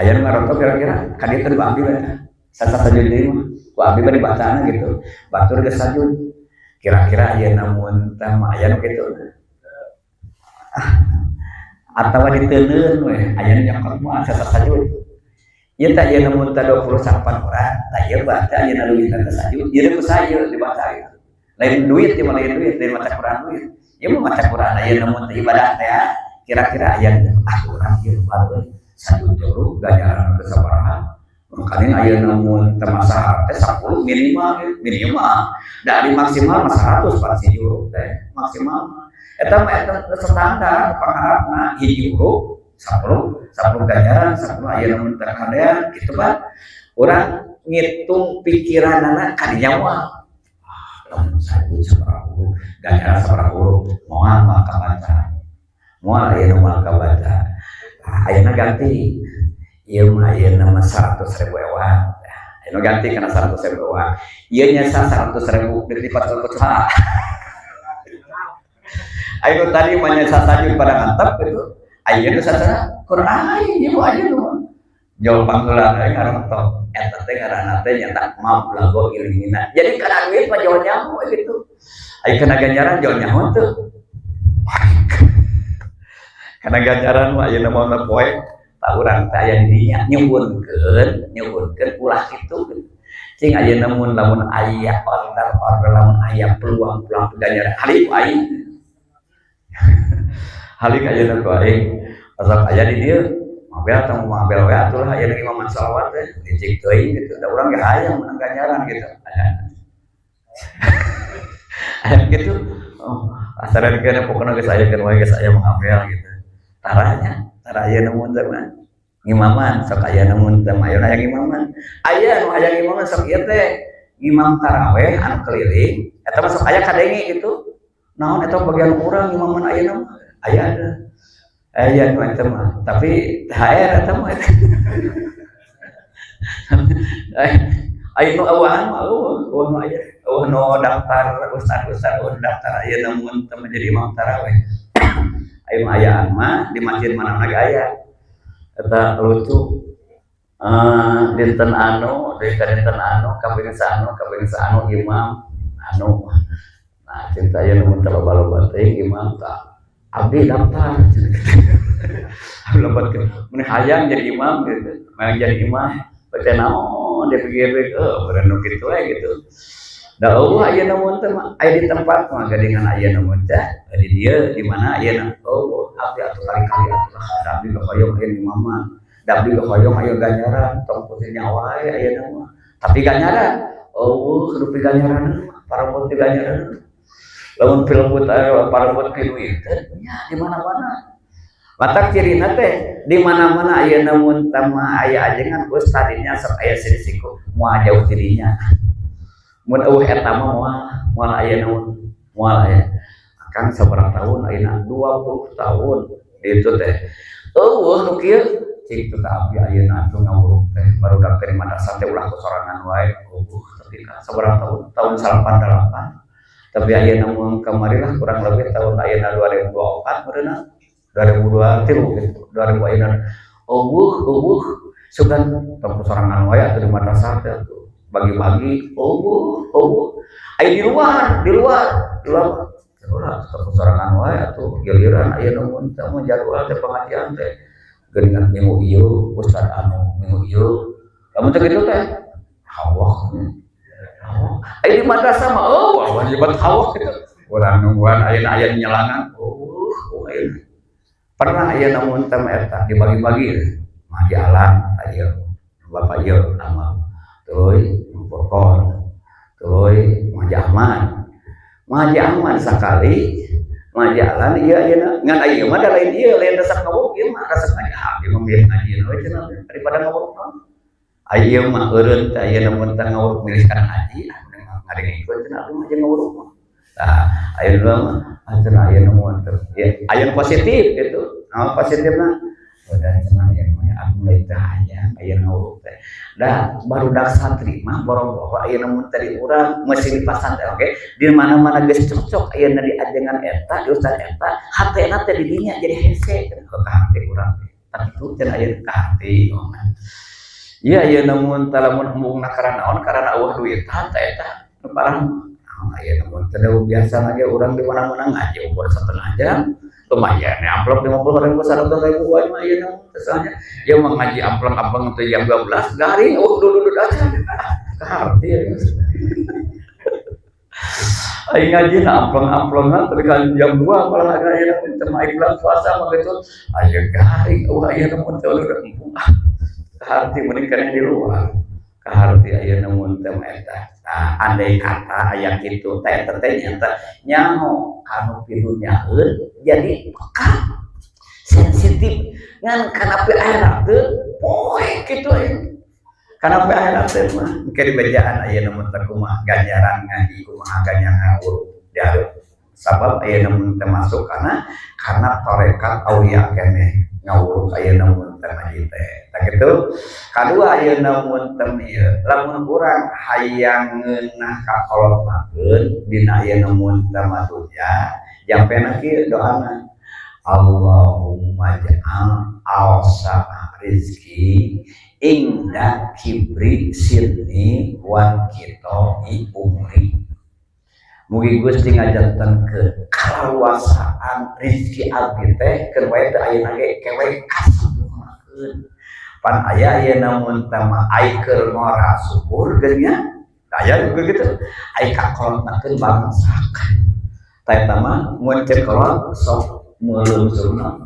Aya nu ngarontok kira-kira ka dieu teh abdi eta. Sasa sajud deui mah ku abdi bari bacana gitu. Batur geus sajud. Kira-kira ayeuna mun teh mah aya nu kitu. Atawa diteuneun we, aya nu nyokot mah sasa sajud. Ieu teh ayeuna mun teh 28 orang, tah ieu baca ayeuna leuwih teh sajud, ieu ku saya dibaca gitu. Lain duit ieu mah, lain duit, lain maca Quran duit. Ieu mah maca Quran ayeuna mun teh ibadah teh kira-kira aya ah urang ieu baru sajud dulu ganjaran teh sabaraha. Makanya ayeuna mun teh masa teh 10 minimal, minimal. Dari maksimal mah 100 pasti teh maksimal. Eta mah eta standar pangharapna hiji huruf 10, 10 ganjaran, 10 ayeuna mun teh kadean kitu kan. Urang ngitung pikiranana kadinya moal. Ah, lamun sajud sabaraha huruf, ganjaran sabaraha huruf, moal mah kabaca. Moal ayeuna moal kabaca. Nah, ayeuna ganti. Ieu mah ayeuna mah 100.000 ewang. Ayeuna ganti kana 100.000 ewang. Ieu nya 100.000 dilipat ku saha. Ayeuna tadi mah nya sajud pada mantap gitu. Ayeuna sacara Quran ieu mah ayeuna mah. Jauh panggeula we ngarontok. Eta teh ngaranna teh nyata mablago ilmina. Jadi kana duit mah jauh nyaho gitu. Aya kana ganjaran jauh nyaho teu. Kana ganjaran mah ayeuna mah poe tah urang teh aya di dinya nyuhunkeun, nyuhunkeun ulah kitu. Cing ayeuna mun lamun aya order-order lamun aya peluang-peluang ganjaran halik ku aing. Halik ayeuna ku aing. Asal aya di dieu mabel tong mabel we atuh lah aya imaman shalawat teh licik teuing gitu. Da urang ge hayang menang ganjaran gitu. Aya. Aya gitu. Oh, asaran pokona geus aya keun wae geus aya mangabel gitu. Taranya, tara aya nu mun teh mah. Ngimaman sok aya nu mun teh mah aya ngimaman. Aya nu hayang ngimaman sok ieu teh ngimam taraweh anu keliling eta mah sok aya kadenge gitu. Naon eta bagian urang ngimaman ayeuna mah aya ada. Aya nu eta mah, tapi THR eta mah. Aya nu eueuhan mah eueuh, eueuh nu aya, eueuh nu daftar ustad-ustad eueuh daftar ayeuna mun teh jadi imam taraweh. Aya mah ayaan mah di masjid mana ge aya. Eta lucu. Dinten anu, dinten anu, kaping anu, kaping anu imam anu. Nah, cinta aya nu teu loba-loba teuing imam tah. Abdi daftar. Lebatkeun mun hayang jadi imam gitu. Hayang jadi imam, baca naon dia pikir-pikir, oh, beureun nu kitu we gitu. Da eueuh ayeuna mun teh mah aya di tempat mah geuningan ayeuna mun teh di dieu di mana ayeuna eueuh abdi atuh kali-kali atuh lah da abdi ge hoyong aya imam mah. Da abdi ge hoyong aya ganjaran tong pusing nyawa wae ayeuna mah. Tapi ganjaran eueuh kudu piganjaran mah parabot piganjaran. Lamun pilebut parabot piduit teh nya di mana-mana. Matak cirina teh di mana-mana ayeuna mun teh mah aya ajengan ustadnya sok aya sisiku moal jauh dirinya. Mun eueuh eta mah moal moal ayeuna moal aya. Akang sabaraha tahun ayeuna 20 tahun ditu teh. Eueuh nu kieu cing teh abdi ayeuna atuh ngawuruk teh barudak teh di madrasah teh ulah ku sorangan wae eueuh tapi ka sabaraha tahun tahun 88. Tapi ayeuna mun kamari lah kurang lebih tahun ayeuna 2024 meureunna 2023 gitu 2000 ayeuna eueuh eueuh sugan tong ku sorangan wae atuh di madrasah teh atuh bagi-bagi eueuh eueuh aya di luar di luar di luar ulah tong ku sorangan wae atuh giliran ayeuna mun teh mah jadwal teh pengajian teh geuningan minggu ieu ustad anu minggu ieu lamun teh kitu teh hawak aya di madrasah mah eueuh wah nyebat hawak kitu urang nungguan ayeuna aya nyelangan eueuh ayeuna pernah aya namun teh eta dibagi-bagi mah di alam aya bapak ieu amal tuluy Furqon tuluy Haji Ahmad Haji Ahmad sakali Haji Alan ieu ayeuna ngan aya mah da lain ieu lain resep ngawuruk ieu mah resep ngaji abdi mah milih ngaji we cenah daripada ngawuruk naon aya ieu mah eureun teh ayeuna mun teh ngawuruk milih kana ngaji ngadengkeun cenah abdi mah jeung ngawuruk mah tah ayeuna mah cenah ayeuna mun teh aya nu positif gitu naon positifna udah cenah aya mah abdi lain teh hayang aya ngawuruk teh da barudak santri mah boro-boro ayeuna mun teh di urang meusi di pasantren oge di mana-mana geus cocok ayeuna di ajengan eta di ustad eta hatena teh di dinya jadi hese ka hate urang teh Tentu cenah ieu ka hati. Iya ieu namun talamun embungna karena naon, karena eueuh duitan tah eta nu parah. Naon aya namun teh biasa ge urang di mana-mana ngaji ukur setengah jam lumayan ya, amplop 50.000 100.000 wae mah ieu namun misalnya ya mah ngaji amplop-amplop teh jam 12 garing oh duduk aja ka harti ya. Aing ngaji na amplong-amplongan tapi kan jam 2 malah ada aya teh mah bulan puasa mah gitu aya garing oh aya namun teh udah embung ah kaharti mending keneh di luar kaharti aya namun teh eta. Nah, andai kata aya kitu teh eta teh nyata nyaho kanu pidunyaeun jadi peka sensitif ngan kana pi akhirat teu poek kitu aya kana pi akhirat teh mah engke dibejaan aya namun teh kumaha ganjaran ngaji kumaha ganjaran ngawuruk di hareup sabab aya namun teh masuk karena tarekat aulia keneh ngawuruk aya namun teh ngaji teh. Tah kitu kadua aya namun teh ieu lamun urang hayang ngeunah kakolotakeun dina aya namun teh dunya jampena kieu doana Allahumma ja'al awsa'a rizki inda kibri sinni wan kitoi umri. Mugi Gusti ngajantenkeun kalaluasaan rizki abdi teh keun wae teu ayeuna ge kewe kasempurnakeun. Pan aya ayeuna mun teh mah ai keur ngora subur geus nya aya juga gitu ai kakolotnakeun bangsak. Tah eta mah mun ceuk kolot sok meuleum suruna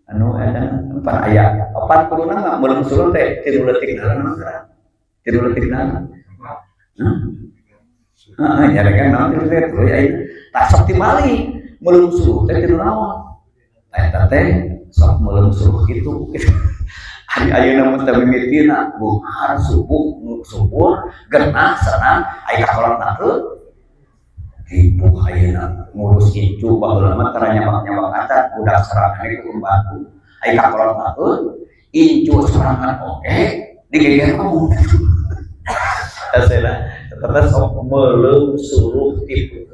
anu eta pan aya opat kuduna mah meuleum surun teh tilu leutikna naon ngaran tilu leutikna heeh nyarekan naon tilu teh tuluy aya tah sok timali meuleum suruh teh tilu naon tah eta teh sok meuleum suruh kitu. Ari ayeuna mah teh mimitina buhar subuh subur genah senang ai kakolotnakeun ripuh ayeuna ngurus incu baheula mah tara nyabak-nyabak acan budak sorangan ge kudu bantu ai kakolotnakeun incu sorangan oge digeger ngomong asena tetep sok meuleum suruh tipu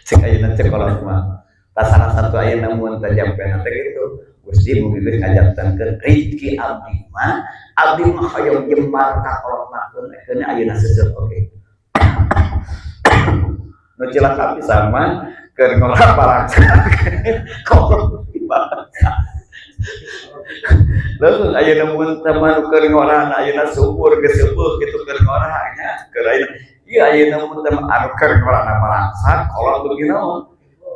cek ayeuna cek kolot mah. Tah salah satu ayeuna mun teh jampena teh kitu Gusti mugi geus ngajantenkeun rizki abdi mah hoyong jembar kakolotnakeun keun ayeuna seuseut oge nu cilaka pisan mah keur ngolah parangsa kolot bangsa. Lalu ayeuna mun teh mah nu keur ngorah ayeuna subur geus seueuh kitu keur ngorah nya keur ayeuna ieu ayeuna mun teh mah anu keur ngorahna balangsak kolot beuki naon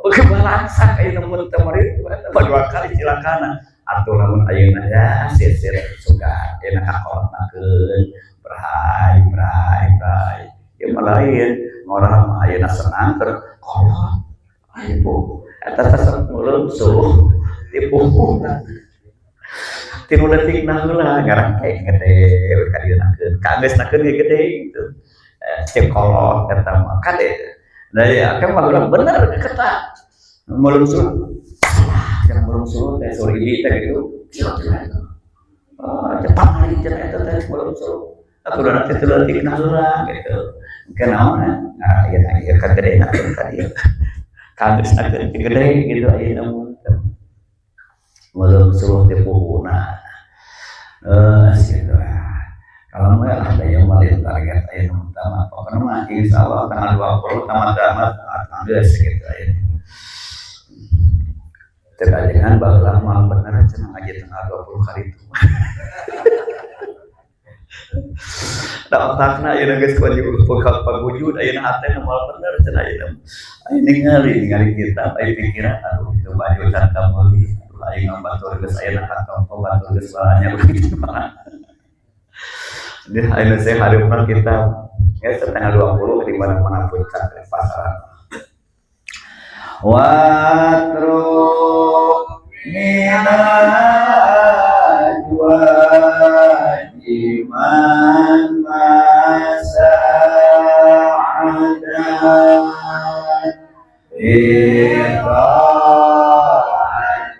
beuki balangsak ayeuna mun teh mah eta dua kali cilakana atuh lamun ayeuna ya sisir suka ayeuna kakolotnakeun bray bray bray ieu mah lain ngorah mah ayeuna senang keur kolot ayo eta teh sok meuleum suruh tipu tinu leutikna heula ngarang kayak gede we ka dieunakeun ka geusnakeun ge gede gitu cek kolot eta mah kade da ya kan mah bener kata meuleum suruh salah cenah meuleum suruh teh suruh hiji teh gitu kieu cenah oh cepat lagi cenah eta teh meuleum suruh atuh da teh leutikna heula gitu engke naon nah ieu ieu kagedena ka dieu ka geusnakeun gede gitu ayeuna mun meuleum suruh teh puhuna gitu kalau mah ada yang malin target ayeuna utama pokokna mah insyaallah tanggal 20 tamat-tamat geus gitu ayeuna teu kajengan baheula mah bener cenah ngaji tanggal 20 kali itu. Da otakna ayeuna geus pagujud ayeuna hatena moal bener cenah ayeuna. Ayeuna ningali ningali kitab aya pikiran aduh itu baju can kameuli aduh aing mah batur geus ayeuna ka toko batur geus balanja begitu mah. Dia ayeuna saya hareupna kitab ya tanggal 20 di mana-mana puncak di pasaran. Watru minajwajiman masa'adan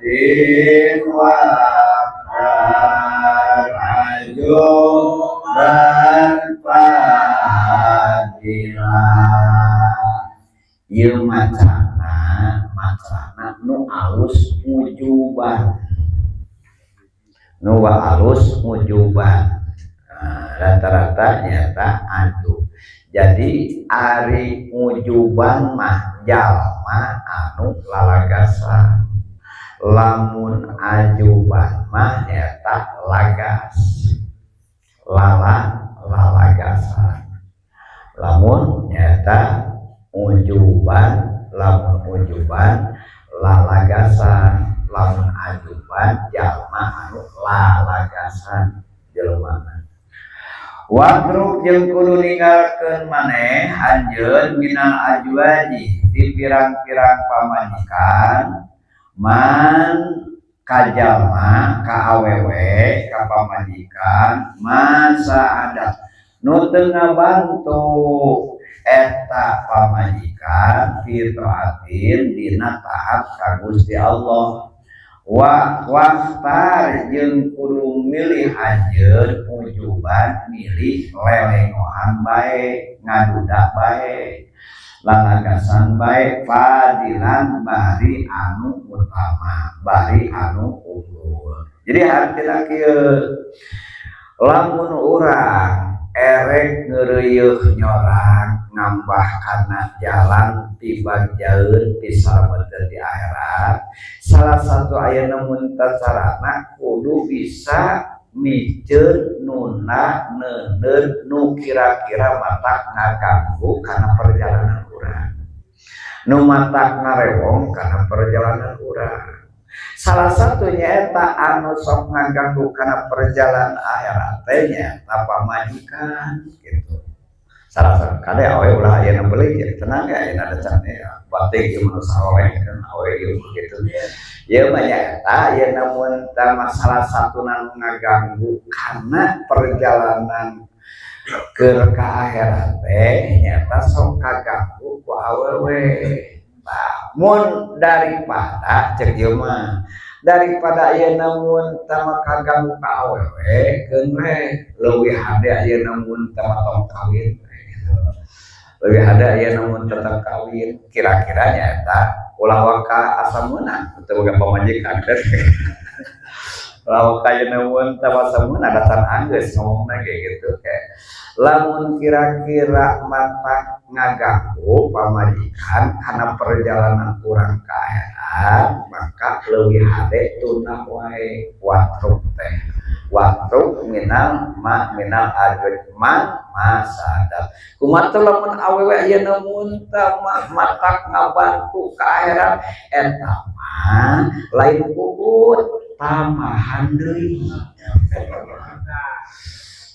ita'atin wa ajuban fadila. Ieu macana nu alus ngujuban, nu alus ngujuban. Nah, rata-rata nyata aju. Jadi ari ngujuban mah jalma anu lalagasan, lamun ajuban mah nyata lagas, lalagasan. Lamun nyata ujuban, lamun ujuban lalagasan, lamun ajuban jalma anu lalagasan jelema. Watruk jeung kudu ninggalkeun maneh anjeun minal ajwaji di pirang-pirang pamajikan man kajalma ka awewe ka pamajikan masa adat nu teu ngabantu eta pamajikan fi taatin dina taat ka Gusti Allah. Wa waftar jeung kudu milih anjeun ujuban milih lelengohan bae, ngaduda bae, lalagasan bae, fadilan bari anu utama, bari anu unggul. Jadi hartina kieu, lamun urang erek ngeureuyeuh nyorang ngambah kana jalan tibagjaeun tisalameteun di akhirat, salah satu ayeuna mun carana kudu bisa miceun nuna neuneun nu kira-kira matak ngaganggu kana perjalanan urang, nu matak ngarewong kana perjalanan urang. Salah satunya eta anu sok ngaganggu kana perjalanan akhirat teh nyaeta pamajikan gitu. Salah satu kade awe ulah ayeuna beuli ya tenang ya ayeuna ada can ya batik ieu mah saroleh kan awe ieu gitu. Ieu mah nyaeta ayeuna mun tah salah satuna nu ngaganggu kana perjalanan keur ka akhirat teh nyaeta sok kaganggu ku awewe. Nah, mun daripada cek ieu mah daripada ayeuna mun tah kaganggu ka awewe keun we leuwih hade ayeuna mun tah tong kawin, leuwih hade ayeuna mun tetep kawin. Kira-kira nyaeta ulah waka asa meunang teu boga pamajikan. Ulah waka ayeuna mun tah asa meunang dasar anggeus ngomongna ge gitu kayak. Lamun kira-kira matak ngaganggu pamajikan karena perjalanan kurang ka akhirat, maka leuwih hade tunda wae watruk teh. Watruk minal ma minal ajwaj man masadat. Kumaha teh lamun awewe ayeuna mun tah mah matak ngabantu ka akhirat eta mah lain puput tambahan deui.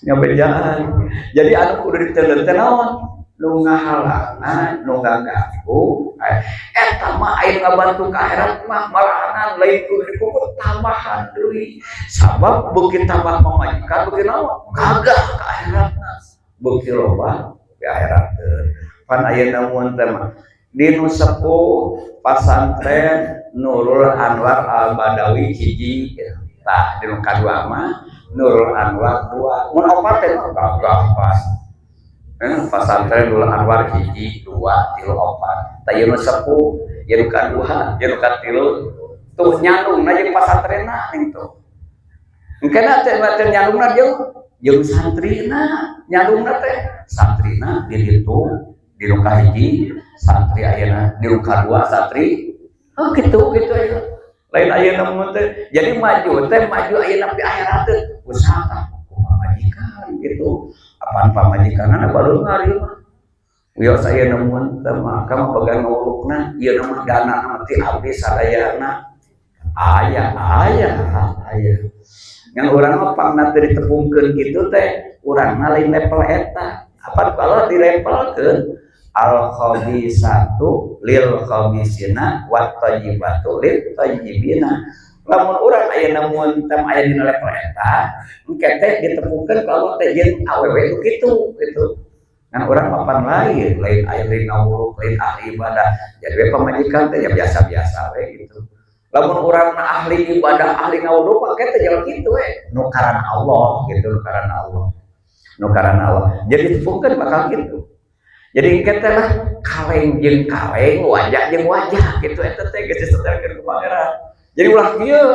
Ngabejaan. Jadi anu kudu diteuleuh teh naon? Nu ngahalangna, nu ngaganggu. Eta mah aya ngabantu ka akhirat mah malahanan lain kudu dipuput tambahan deui. Sabab beuki tambah pamajikan beuki naon? Gagah ka akhiratna. Beuki loba di akhirat teh. Pan ayeuna mun teh mah di nu sepuh pasantren Nurul Anwar Al Badawi hiji, tah di nu kadua mah Nurul Anwar dua, mun opat teh gagah pas. Pasantren Nurul Anwar hiji, dua, tilu, opat. Tah ieu nu sepuh, ieu nu kadua, ieu nu katilu, tuh nyandungna jeung pasantrenna ning tuh. Engkena teh teh nyandungna jeung santrina, nyandungna teh santrina di ditu, di nu kahiji, santri ayeuna di nu kadua santri. Oh gitu gitu ayeuna. Lain ayeuna mun teh. Jadi maju teh maju ayeuna di akhirat teh usaha tah pamajikan gitu. Apaan pamajikanna baleunghar ieu mah. Wios ayeuna mun teh mah ka mah bagian ngawurukna ieu mah dana mah ti abdi sadayana. Aya aya aya. Ngan urang mah pangna teu ditepungkeun kitu teh urang mah lain level eta. Apa kalau dilevelkeun al khabisatu lil khabisina wat thayyibatu lit thayyibina. Lamun urang ayeuna mun teh aya dina level eta, engke teh ditepungkeun ka Allah teh jeung awewe nu kitu gitu. Ngan urang mapan lain, lain aya lain ngawuruk, lain ahli ibadah. Jadi we pamajikan teh ya biasa-biasa we gitu. Lamun urang ahli ibadah, ahli ngawuruk mah engke teh jalan kitu we. Nu karana Allah gitu, nu karana Allah. Nu karana Allah. Jadi ditepungkeun bakal kitu. Jadi kita lah kaleng jeung kaleng, wajah jeung wajah gitu, eta teh geus disetelkeun ku Pangeran. Jadi ulah kieu.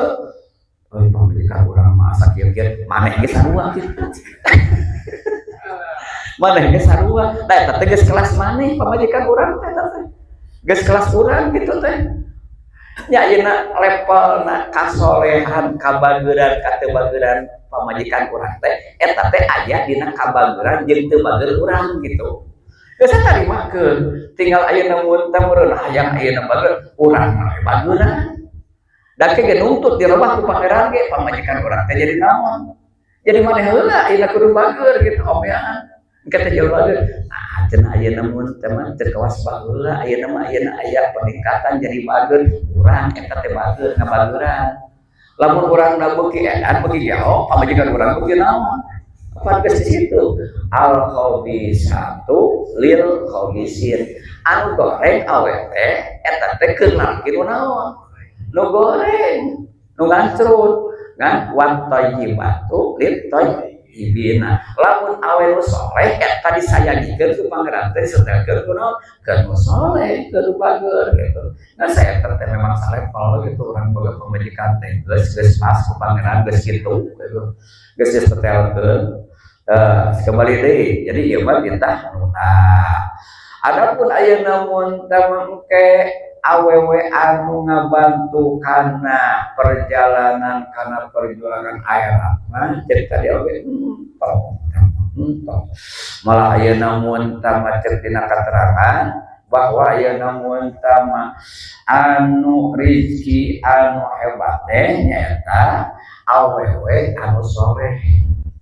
Euy, pamajikan urang mah asa kieu-kieu, maneh ge sarua kitu. Maneh ge sarua. Nah, eta teh geus kelas maneh pamajikan urang teh, eta teh. Geus kelas urang gitu teh. Nya ayeuna levelna kasolehan, kabageran, kateu pamajikan urang teh eta teh aya dina kabageran jeung teu bager urang gitu. Geus tarimakeun, tinggal ayeuna mun teh meureun hayang ayeuna bager, urang mah bageran. Da ke ge nuntut dirobah ku Pangeran ge pamajikan urang teh jadi naon? Jadi maneh heula ayeuna kudu bager gitu omean. Engke teh jauh bager. Nah, cenah ayeuna mun teh mah teu kawas baheula, ayeuna mah ayeuna aya peningkatan jadi bager, urang eta teh bager ngabageran. Lamun urang na beuki edan, beuki gelo, pamajikan urang beuki naon? Apa geus di situ? Al khabisatu lil khabisin. Anu goreng awe teh eta teh keur lalaki nu naon? Nu goreng, nu ngancrut. Ngan wat thayyibatu lit thayyibina. Lamun awe nu soleh eta disayangikeun ku Pangeran teh, disetelkeun ku naon? Keur nu soleh, keur nu bager gitu. Nah, saya teh memang salevel gitu, urang boga pamajikan teh geus geus pas ku Pangeran geus kitu gitu. Geus disetelkeun. Kembali deui. Jadi ieu mah titah. Nah, adapun ayeuna mun teh engke awewe anu ngabantu kana perjalanan, kana perjuangan akhirat mah, jadi tadi oge entong entong. Malah ayeuna mun tama cek dina katerangan bahwa ayeuna mun tama anu rizki anu hebat teh nyaeta awewe anu soleh.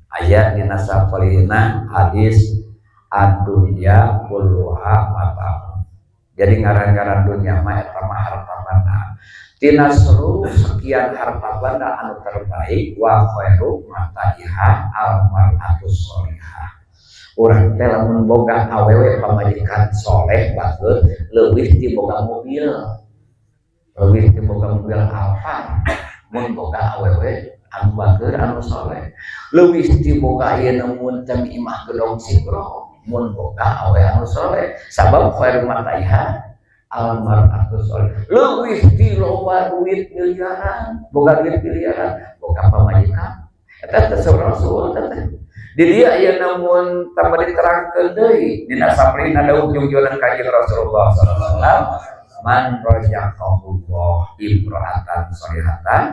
Aya dina sapalihna hadis, ad-dunya kulluha mata. Jadi ngaran-ngaran dunia mah eta mah harta banda. Tina seluruh sekian harta banda anu terbaik, wa khairu mataiha al mar'atu sholihah. Urang teh lamun boga awewe pamajikan soleh bagus, leuwih ti boga mobil. Leuwih ti boga mobil Alphard mun boga awewe anu bager, anu soleh. Leuwih ti boga ayeuna mun teh imah gedong sikro mun boga awe anu soleh, sabab khairu mataiha al mar'atu soleh. Leuwih ti loba duit miliaran, boga duit miliaran boga pamajikan eta teh Rasul teh. Di dia ayeuna mun tambah diterangkeun deui dina saprina dawuh jungjunan Kanjeng Rasulullah sallallahu alaihi wasallam, man razaqahullah imra'atan sholihatan,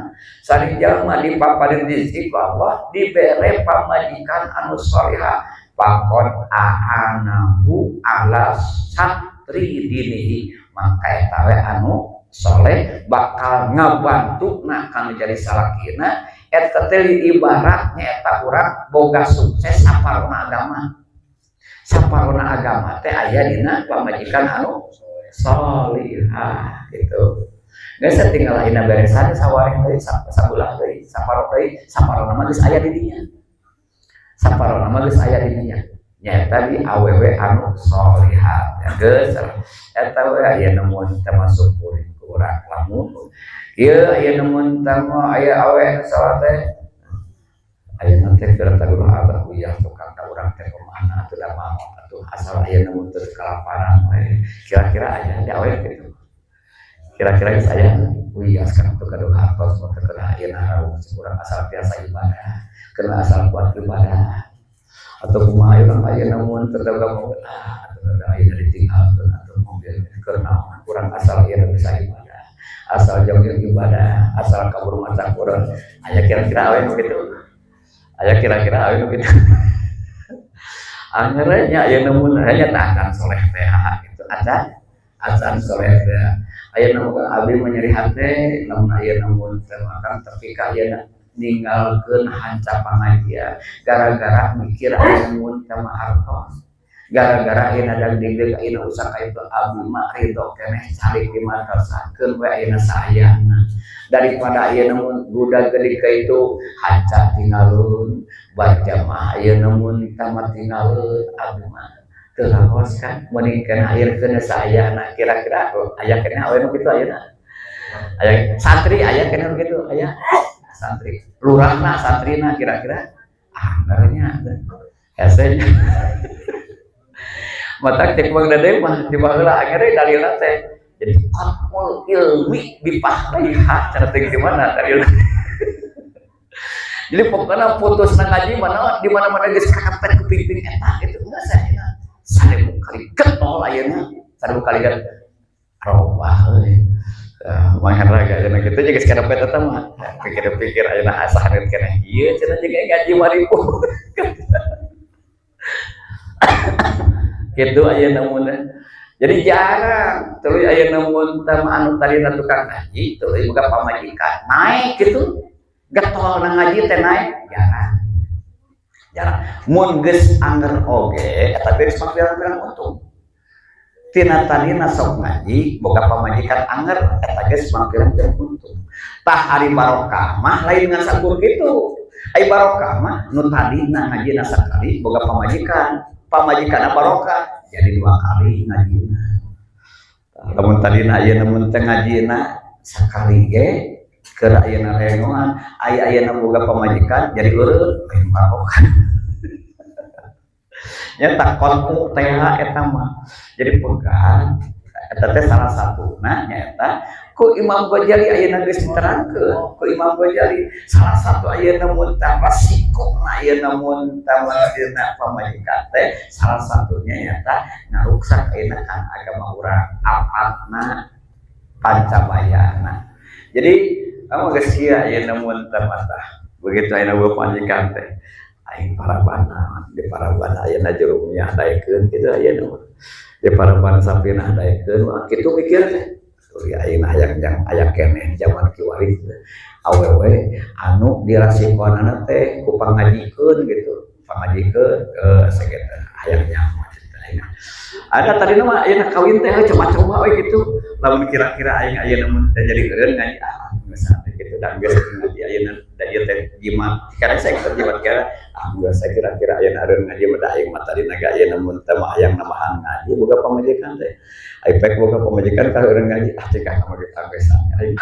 saring jalma dipaparin rezeki ku Allah, dibere pamajikan anu sholihah, faqod a'anahu ala satri dinihi, maka eta we anu soleh bakal ngabantu na kanu jadi salakina. Eta teh ibaratnya eta urang boga sukses saparona agama. Saparona agama teh aya dina pamajikan anu solihah gitu. Geus tinggal ayeuna beresan sawareh deui, sabulah deui, saparo deui, saparona mah geus aya di dinya. Saparona mah geus aya di dinya. Nyaeta di awewe anu solihat. Ya geus eta we aya mun termasuk kuring ku urang. Lamun ieu aya mun tama aya awewe anu salat teh ayeuna teh keur taruh abah uyah tukang ka urang teh kumaha atuh, da maot atuh, asal ayeuna mun teu kalaparan we. Kira-kira aya di awewe gitu? Kira-kira geus aya? Wih, sekarang tuh gaduh hartos mun teu kena ayeuna raung urang, asal biasa ibadah, kena asal kuat ibadah atau kumaha urang ayeuna mun teu mau ah atuh da ayeuna ditinggalkeun atuh mobil keur naon urang, asal ayeuna bisa ibadah, asal jauh ibadah, asal kabur maca Quran. Aya kira-kira awewe nu kitu? Aya kira-kira awewe nu kitu? Akhirnya aya mun hanya tahan soleh teh gitu, ada acan soleh teh. Aya nu abdi mah nyeri hate lamun aya mun teh makan, tapi ka ayeuna ninggalkeun hanca pangajian gara-gara mikir aya mun teh mah artos, gara-gara ayeuna dag digdeg ayeuna usah ka itu. Abdi mah ridho keneh calik di madrasah, keun we ayeuna saayana, daripada ayeuna mun gudag gede ka itu hanca tinggalun, berjamaah ayeuna mun tamat tinggalun. Abdi mah teu raos kan, mending kana akhirkeun saayana. Kira-kira aya keneh awewe nu kitu ayeuna? Aya santri, aya keneh nu kitu? Aya santri lurahna, santrina kira-kira? Ah, ngaranya hese. Mata cek Bang Dede mah di baheula akhirnya dalilna teh. Jadi qat'ul ilmi bi fahlaiha cara teh di mana dalil. Jadi pokoknya putus ngaji mana di mana-mana geus kakapet kuping eta gitu enggak saya. 1000 kali getol ayeuna, 1000 kali get robah euy. Mang Hendra gak ayeuna kitu jeung geus karepet eta mah. Pikir-pikir ayeuna asa hareut keneh ieu cenah jeung ngaji 5000. Kitu ayeuna mun. Jadi jarang tuluy ayeuna mun teh anu tadina tukang ngaji tuluy boga pamajikan naik gitu. Getol na ngaji teh naik jarang. Jarang. Mun geus anger oge eta geus pirang-pirang untung. Tina tadina sok ngaji boga pamajikan anger eta geus pirang-pirang untung. Tah ari barokah mah lain ngan sakur kitu. Ari barokah mah nu tadina ngajina sakali boga pamajikan, pamajikanna barokah jadi 2 kali ngajina. Lamun tadina ayeuna mun teu ngajina sakali ge keur ayeuna rengoan, aya ayeuna boga pamajikan jadi eureun lain barokah. Nya tak kontu teh eta mah. Jadi pegang eta teh salah satuna nyaeta ku Imam Ghazali ayeuna geus diterangkeun ku Imam Ghazali salah satu ayeuna mun tah resikona ayeuna mun tah dina pamajikan teh salah satunya nyaeta ngaruksak ayeuna kan agama urang apatna pancabayana. Jadi kamu geus kieu ayeuna mun tah tah begitu ayeuna boga pamajikan teh aing parabana di parabana ayeuna jurumnya daekeun kitu ayeuna mah di parabana sapinah daekeun mah kitu mikir teh. Tuluy ayeuna hayang jang aya keneh zaman kiwari awewe anu dirasikonana teh ku pangajikeun gitu pangajikeun sakitu hayang nyaho cerita ayeuna. Ada tadina mah ayeuna kawin teh coba-coba we gitu lamun kira-kira aing ayeuna mun teh jadi eureun ngaji ah geus kitu da geus ngaji ayeuna da ieu teh jimat karena saya keur jimat kira ah geus saya kira-kira ayeuna eureun ngaji mah da aing mah tadina ge ayeuna mun teh mah hayang nambahan ngaji boga pamajikan teh aing pek boga pamajikan ka eureun ngaji ah cekah mah geus aing.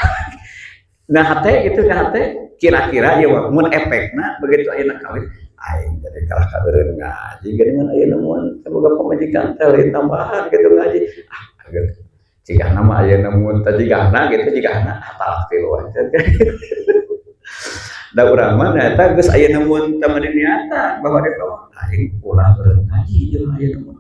Nah hate itu ka hate kira-kira ieu mah mun efekna begitu ayeuna kawin aing jadi kalah ka eureun ngaji geuningan ayeuna mun teh boga pamajikan teh lain tambahan gitu ngaji ah jigana mah ayeuna mun teh jigana gitu jigana talak tilu aja. Da urang mah eta geus ayeuna mun teh mah niatan bahwa dia aing ulah eureun ngaji jeung ayeuna mah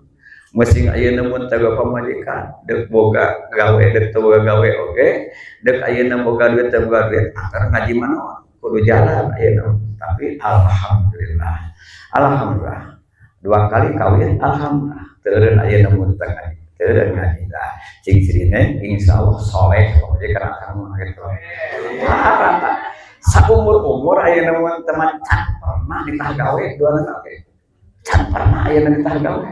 masing ayeuna mun teh boga pamajikan deuk boga gawe deuk teu boga gawe oge deuk ayeuna boga duit teu boga duit akar ngaji mah kudu jalan ayeuna. Tapi alhamdulillah alhamdulillah 2 kali kawin alhamdulillah teu eureun ayeuna mun teh ngaji teu eureun ngaji tah cing cirine insyaallah soleh pamajikan akang mah gitu. Saumur-umur ayeuna mun teh mah can pernah ditah gawe duanana oge can pernah ayeuna ditah gawe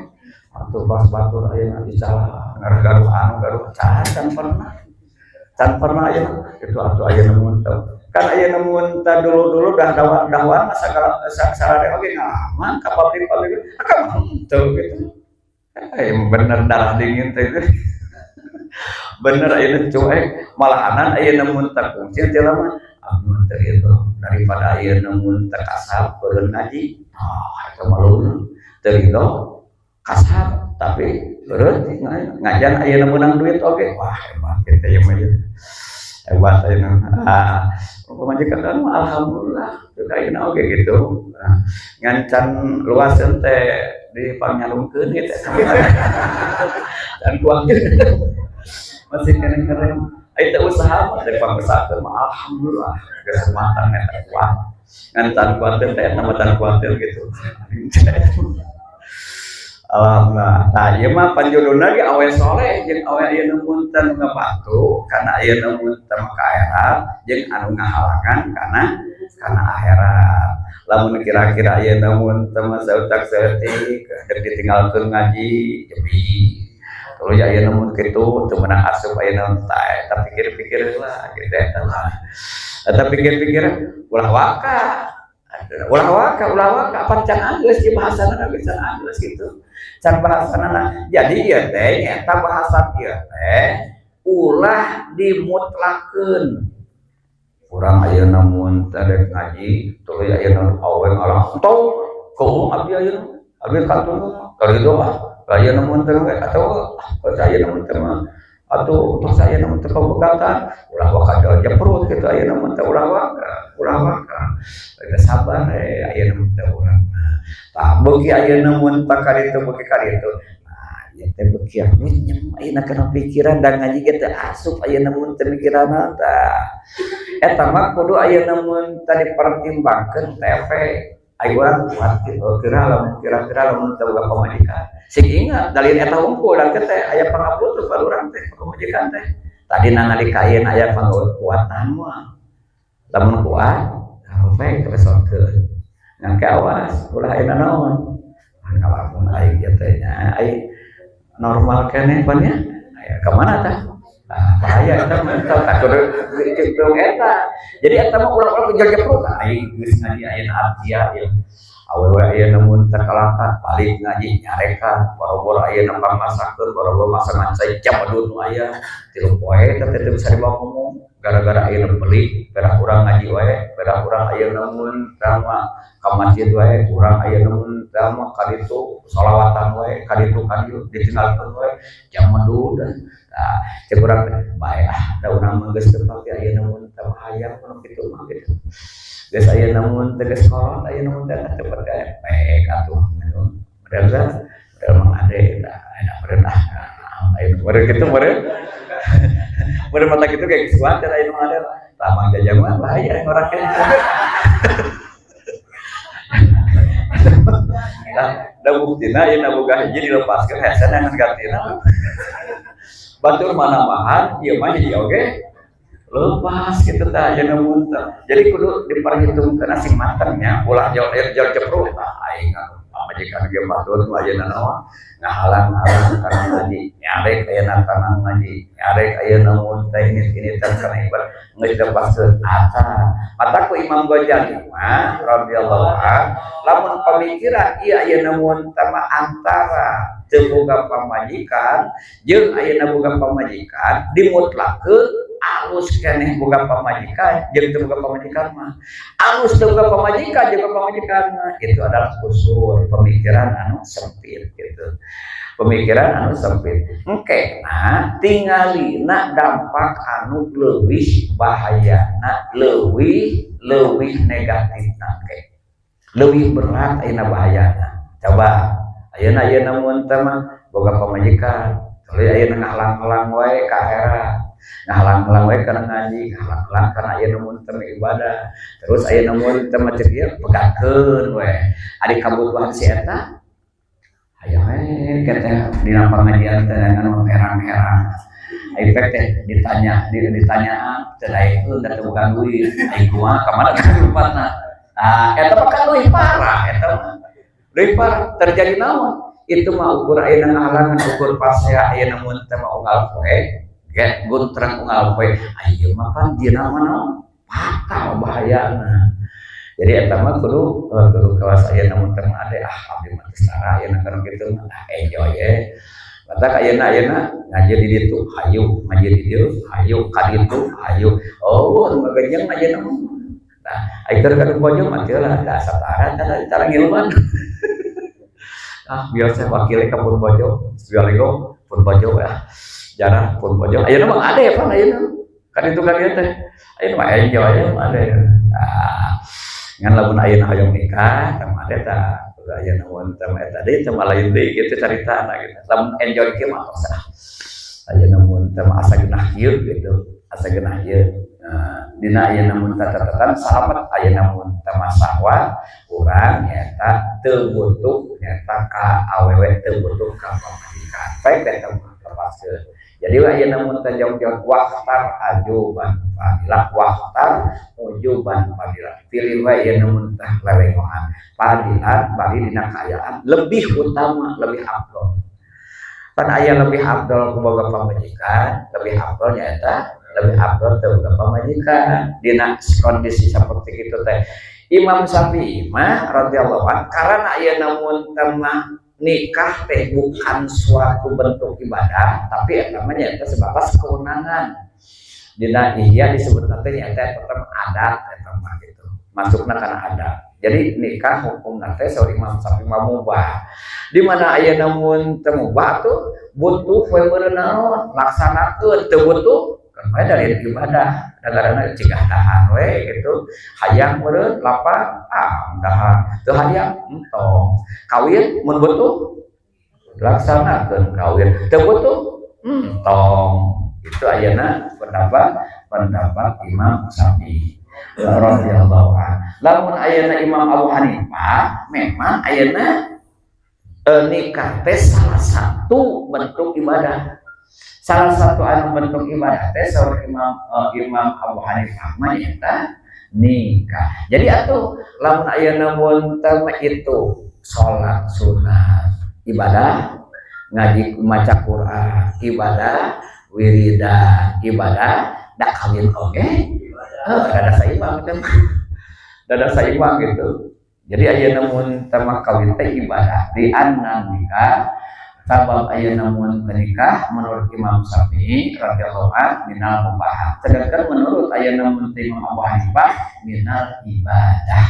atuh pas batur ayeuna dicalah garuh anu garuh can pernah can pernah ayeuna itu atuh ayeuna mun teh kan ayeuna mun teh dulu-dulu dah dahwan mah sagala sarare oge ngalaman ka pabrik-pabrik akang henteu gitu. Bener darah dingin teh itu. Bener ayeuna cuek malahanan ayeuna mun teh kungsi teh mah amun teh itu daripada ayeuna mun teh kasab eureun ngaji ah eta mah leuweung teu ridho kasab tapi eureun ngajan ayeuna meunang duit oge wah hebat kitu ieu mah hebat ayeuna ah pamajikan mah alhamdulillah teu ayeuna oge gitu ngan can luaseun teh dipangnyalungkeun gitu can kuatir masih keren-keren ai teh usaha mah teh pangusahakeun mah alhamdulillah geus matang eta kuat ngan can kuatir teh eta mah can kuatir gitu. Alhamdulillah. Tah ieu mah panjudulna ge awe soleh jeung awe ayeuna mun teh nu ngabantu kana ayeuna mun teh ka akhirat jeung anu ngahalangan kana akhirat. Lamun kira-kira ayeuna mun teh mah sautak saeutik dek ditinggalkeun ngaji jebi. Tuluy ayeuna mun kitu teu meunang asup ayeuna tah eta pikir-pikir heula gitu eta lah. Eta pikir-pikir ulah waka. Ulah waka, ulah waka apa can anggeus ieu bahasana geus can anggeus gitu. Can bahasana. Jadi ieu teh nyaeta bahasa ieu teh ulah dimutlakeun. Urang ayeuna mun teh rek ngaji tuluy ayeuna awe ngalah entong keung abdi ayeuna. Abdi kantun karido ah. Aya mun teh atau saya mun teh mah atau tos aya mun teh pabegatan ulah waka jeprut kitu aya mun teh ulah waka ulah waka. Kita sabar aya mun teh urang. Tah beuki ayeuna mun teh kaditu beuki kaditu. Nah, ieu teh beuki nyem ayeuna kana pikiran da ngaji ge teu asup ayeuna mun teh mikiranna tah. Eta mah kudu ayeuna mun teh dipertimbangkeun teh ai urang kuat kitu kira lamun kira-kira lamun teu boga pamajikan. Sing ingat dalil eta hungkul da teh aya pangabutuh ka urang teh pamajikan teh. Tadi nalika ayeuna aya pangakuatan mah. Lamun kuat karope resotkeun. Ngan ke awas ulah ayeuna naon. Kalamun aing ieu teh nya aing normal keneh pan nya. Aya ka mana tah? Ah, bahaya eta mah eta kudu hitung eta. Jadi eta mah ulah-ulah kejar jeprut aing geus ngaji ayeuna artia ieu. Awewe ayeuna mun teu kalaka balik ngaji nyarekan boro-boro ayeuna pangmasakeun boro-boro masakan cai jamedud nu aya 3 poe teh teu bisa dibawa ngomong gara-gara ayeuna beli pedah urang ngaji wae pedah urang ayeuna mun tama ka masjid wae urang ayeuna mun tama ka ditu sholawatan wae ka ditu ka dieu ditinggalkeun wae jamedud. Nah, cek urang teh bae ah da urang mah geus teu pati ayeuna mun teu hayang kudu kitu mah gitu. Geus ayeuna mun teh geus kolot ayeuna mun teh teu percaya bae atuh. Model model Mang Ade tah enak meureun ah. Ayeuna meureun kitu meureun. Meureun mata kitu kayak geus kuat ayeuna Mang Ade. Tah Mang Jajang mah bahaya ngoraknya. Nah, da buktina ayeuna boga hiji dilepaskeun hese ngan gantina. Batur mana mahan, ieu mah hiji oge lepas gitu tah ayeuna mun teh. Jadi kudu diperhitungkeun sing matengnya ulah jauh jauh jeprut tah aing pamajikan ge batur mah ayeuna naon ngahalang-halang kana ngaji, nyarek ayeuna kana ngaji, nyarek ayeuna mun teh ini teh kana ibadah geus lepaskeun acan. Mata ku Imam Ghazali mah radhiyallahu anhu lamun pamikiran ieu ayeuna mun teh mah antara teu boga pamajikan jeung ayeuna boga pamajikan dimutlakeun alus keneh boga pamajikan jeung teu boga pamajikan mah alus teu boga pamajikan jeung pamajikan mah itu adalah kusur pemikiran anu sempit gitu pemikiran anu sempit engke nah tingalina dampak anu leuwih bahayana leuwih leuwih negatifna ke leuwih berat ayeuna bahayana coba ayeuna ayeuna mun teh mah boga pamajikan tuluy ayeuna ngahalang-halang wae ka akhirat ngahalang-halang wae kana ngaji ngahalang-halang kana ayeuna mun teh ibadah terus ayeuna mun teh mah ceuk ieu pegakeun we ari kabutuhan si eta hayang we teh dina pangajian teh anu herang-herang ari pek teh ditanya ditanyaan teu daekeun da teu boga duit ai kumaha ka mana kalupatna ah eta mah kan leuwih parah eta mah leuwih parah terjadi naon itu mah ukur ayeuna ngahalangan ukur pasea ayeuna mun teh mah unggal poe ge guntreng unggal poe ayeuna mah pan dina mah naon fatal bahayana jadi eta mah kudu kudu kawas ayeuna mun teh mah ade ah abdi mah teu setara ayeuna kana kitu mah ah enjoy ye matak ayeuna ayeuna ngaji di ditu hayu ngaji di dieu hayu ka ditu hayu oh nu ngagenjeng ayeuna mah nah ai keur ka bojo mah teu lah da satara tara ngiluan ah biasa wakil ka pun bojo sekali pun bojo ya jarah pun bojo ayeuna mah ade pan ayeuna kan itu kan ieu teh ayeuna mah enjoy ayeuna mah ade ah ngan lamun ayeuna hoyong nikah tah mah ade tah kudu ayeuna mun teh mah eta deui teh mah lain deui kitu caritana gitu lamun enjoy kieu mah tos ah ayeuna mun teh mah asa geunah kieu gitu asa geunah ieu nah dina ayeuna mun catatan salamet ayeuna mun teh mah sahwat urang nyata teu butuh nyata ka awewe teu butuh ka pamajikan baik teh lepaskeun jadi ayeuna mun teh jauh-jauh waqtar ajuban fadilah waqtar ujuban fadilah pilih wae ayeuna mun teh lewengohan fadilah bari dina kaayaan lebih utama lebih afdol pan aya lebih afdol ku boga pamajikan lebih afdol nyaeta lebih afdol teu boga pamajikan dina kondisi seperti itu teh Imam Syafi'i mah radhiyallahu anhu karena ayeuna mun teh mah nikah teh bukan suatu bentuk ibadah tapi eta mah nyaeta sebatas kewenangan dina ihya disebut teh nyaeta tetep adat eta mah gitu Masukna kana adat. Jadi nikah hukum teh saur Imam Syafi'i mah mubah. Di mana aya mun teu mubah tuh, butuh we meureun naon, laksanakeun, teu butuh kan bae dari ibadah. Negarana cigah dahar we gitu. Hayang meureun lapar, ah, dahar. Teu hayang entong. Kawin mun butuh laksanakeun kawin. Teu butuh entong. Itu ayeuna pendapat pendapat Imam Syafi'i radhiyallahu anhu. Lamun ayeuna Imam Abu Hanifah, memang ayeuna nikah teh salah satu bentuk ibadah. Salah satu anu bentuk ibadah teh saur Imam Abu Hanifah mah nyaeta nikah. Jadi atuh lamun ayeuna mun itu salat sunat ibadah, ngaji maca Quran ibadah, wiridan ibadah, dak kawin oge. Oh, rada saimbang teh. Rada saimbang gitu. Jadi ayeuna mun teh kawin teh ibadah di anna nikah, sabab ayeuna mun nikah menurut Imam Syafi'i radhiyallahu anhu minal mubahat. Sedangkan menurut ayeuna mun Imam Abu Hanifah minal ibadah.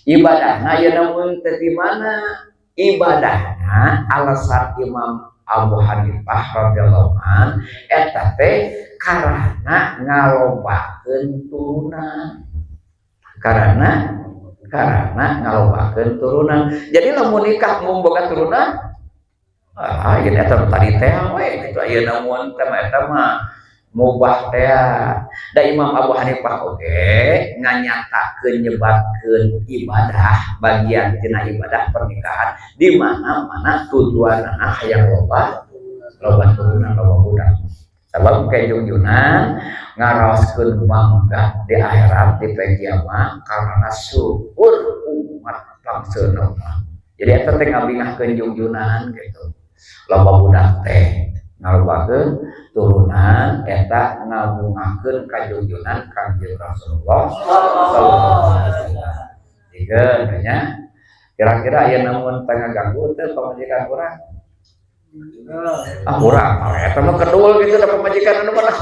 Ibadahna ayeuna mun teh di mana? Ibadahna alasan Imam Abu Hanifah radhiyallahu an eta teh karena ngalobakeun turunan. Karena ngalobakeun turunan. Jadi lamun nikah mun boga turunan, ah, ieu eta tadi teh we gitu, ayeuna mun teh eta mah mubah teh. Da Imam Abu Hanifah oge nganyatakeun nyebatkeun ibadah, bagian tina ibadah pernikahan di mana mana tujuanna hayang loba loba turunan, loba budak. Sabab kejungjunan ngaraoskeun bangga di akhirat di kiamat karena syukur umat bangsa. Jadi eta teh ngabingahkeun jungjunan gitu. Loba budak teh ngalobakeun turunan, eta ngabungahkeun kajungjunan Kangjeng Rasulullah sallallahu alaihi wasallam. Tiga nya kira-kira aya namun tengah ganggu teh pamajikan urang? Ah, urang malah eta mah kedul gitu da pamajikan anu malah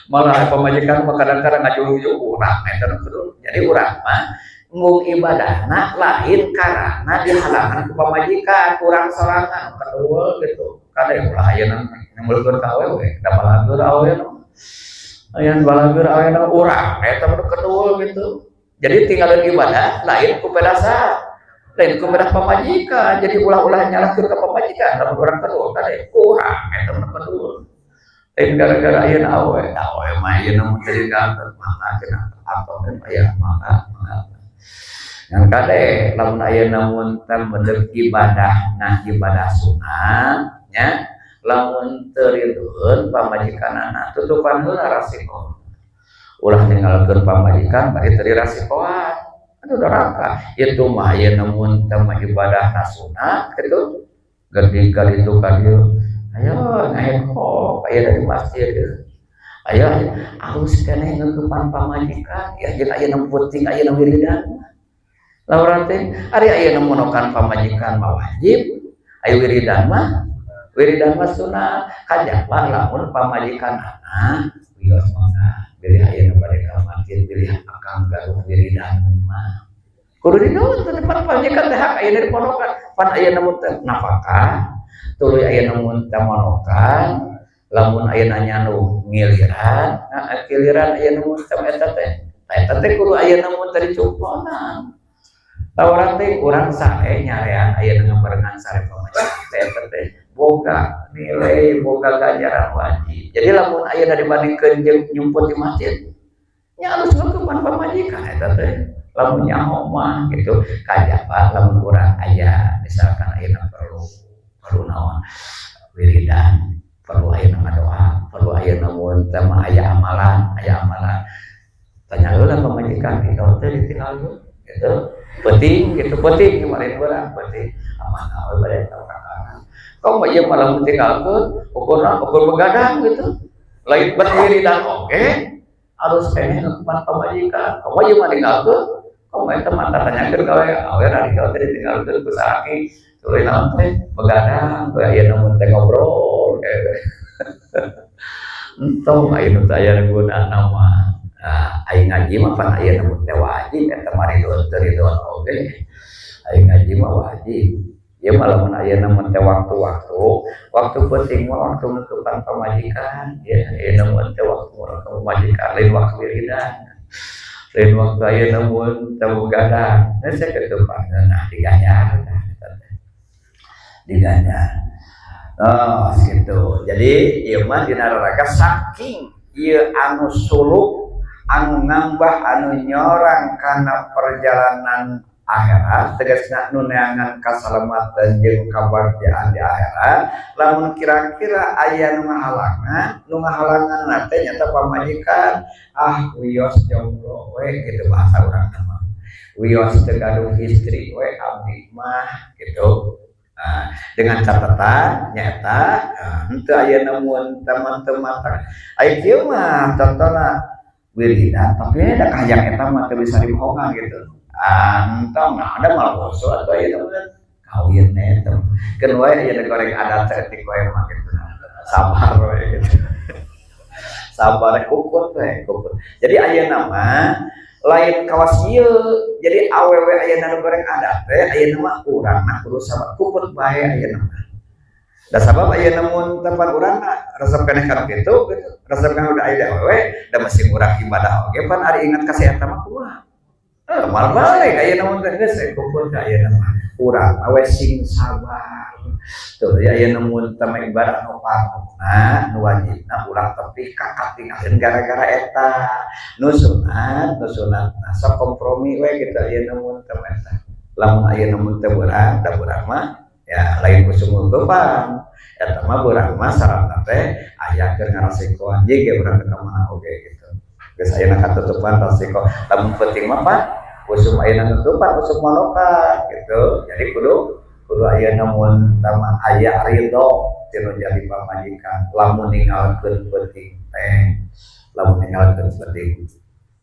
malah pamajikan mah kadang-kadang ngajung-jung urang eta nu kedul. Jadi urang mah mung ibadahna lain karena dihalangan ku pamajikan, kurang sorangan kedul gitu. Kada ulah ayeuna nyemulkeun ka awewe da balageur awewe, aya balageur awewe urang eta mah kedul gitu. Jadi tinggalin ibadah lain ku pedasa, lain ku pedah pamajikan. Jadi ulah-ulah nyalahkeun ka pamajikan lamun urang kedul, kade kurang eta mah kedul. Lain gara-gara ayeuna awewe, awewe mah ayeuna mun tinggalkeun mangga cenah atau aya mangga mangga. Ngan kade lamun ayeuna mun teh mendek ibadah, nah, ibadah sunat nya, lamun teu ridhoeun pamajikanana, tutupan heula rasiko. Ulah ninggalkeun pamajikan bari teu dirasikoan, aduh, doraka itu mah. Ayeuna mun teh mah ibadah sunat gitu, gede kali itu kali, ayo ngahekok aya dari masjid gitu. Ayo alus keneh ngeukepan pamajikan ya jeung ayeuna penting ayeuna wiridan. Laura teh ari ayeuna monokan pamajikan mah wajib, aya wiridan mah sunat. Kajaba lamun pamajikan anak wios mangga bilih ayeuna bade ka masjid, bilih akang gaduh wiridan mah kudu dinaon teh depan pamajikan teh hak ayeuna diponokan. Pan ayeuna mun teh nafkah, tuluy ayeuna mun teh monokan, lamun ayeuna nyanu ngiliran, nah, giliran ayeuna mun teh eta teh, eta teh kudu ayeuna mun teh dicumponan. Urang teh urang sare nyarean ayeuna ngabarengan sare pamajikan teh, eta teh boga nilai, boga ganjaran wajib. Jadi lamun ayeuna dibandingkeun jeung nyumput di masjid nya, alus ngeukepan pamajikan eta teh lamun nyaho mah gitu. Kajaba lamun urang aya misalkan ayeuna perlu perlu naon, wiridan, perlu ayeuna ngadoa, perlu ayeuna mun teh mah aya amalan, aya amalan, tanya heula pamajikan itu teh ditinggal gitu, penting gitu, penting kemarin urang penting amanah we bade tahu kakak kau mah ieu malah tinggalkeun ukurna ukur begadang gitu, lain bet wiridan oge harus keneh ngeukepan pamajikan. Kamu ieu mah tinggalkeun, kamu eta mah tanyakeun ka we awe ari kalau teh ditinggalkeun ku salaki tuluy naon teh begadang we, ayeuna mun teh ngobrol kayak entong ayeuna teh aya gunana mah. Nah, Ai ngaji mah pan aya nu teh wajib, eta mah ridho teu ridho oge. Ai ngaji mah wajib. Ieu mah lamun aya mun teh waktu-waktu, waktu penting mah waktu nutupan pamajikan, ya aya mun teh waktu pamajikan, lain waktu wiridan. Lain waktu aya mun teh begadang. Nah, saya ketupan, nah diganjar, diganjar. Oh, gitu. Jadi ieu mah dina raraga saking ieu anu suluk, anu ngambah, anu nyorang kana perjalanan akhirat, tegasna nu neangan kasalamatan jeung kabagjaan di akhirat. Lamun kira-kira aya nu ngahalangan, nu ngahalangan teh nyata pamajikan, ah wios jomblo we gitu bahasa urang mah, wios teu gaduh istri we abdi mah gitu. Nah, dengan catatan nyata henteu aya nemuan teman-teman aya kieu mah contohna wiridan tapi ada kahayang eta mah teu bisa dibohongan gitu. Entong nah ada malah boso atau aya nemuan kawin eta keun wae aya goreng adat saeutik wae mah gitu. Sabar we gitu. Sabar kukut we kukut. Jadi ayeuna mah lain kawas ieu. Jadi awewe ayeuna nu goreng adat teh ayeuna mah urang mah kudu sabar kukut bae ayeuna mah. Da sabab ayeuna mun tepan urang resep keneh kana kitu gitu. Resep keneh udah aya awewe da masih urang ibadah oge pan ari ingat ka si eta mah kumaha. Malah balik ayeuna mun teh geus kukut ka ayeuna mah. Urang mah we sing sabar. Tuh ya ayeuna mun teh ibadah nu farduna nu wajibna ulah tepi ka katingalin gara-gara eta. Nu sunat, nu sunat nah sok kompromi we gitu ayeuna mun teh eta. Lamun ayeuna mun teh beurang, da beurang mah ya lain usum ngeukepan. Eta mah beurang mah syaratna teh aya keur ngarasikoan jeung ge urang ka mana oge gitu. Geus ayeuna katutupan rasiko. Lamun penting mah Pak, usum ayeuna nutupan, usum monokan gitu. Jadi kudu kudu ayeuna mun tama aya ridho tinu jadi pamajikan. Lamun ninggalkeun penting teh, lamun ninggalkeun penting.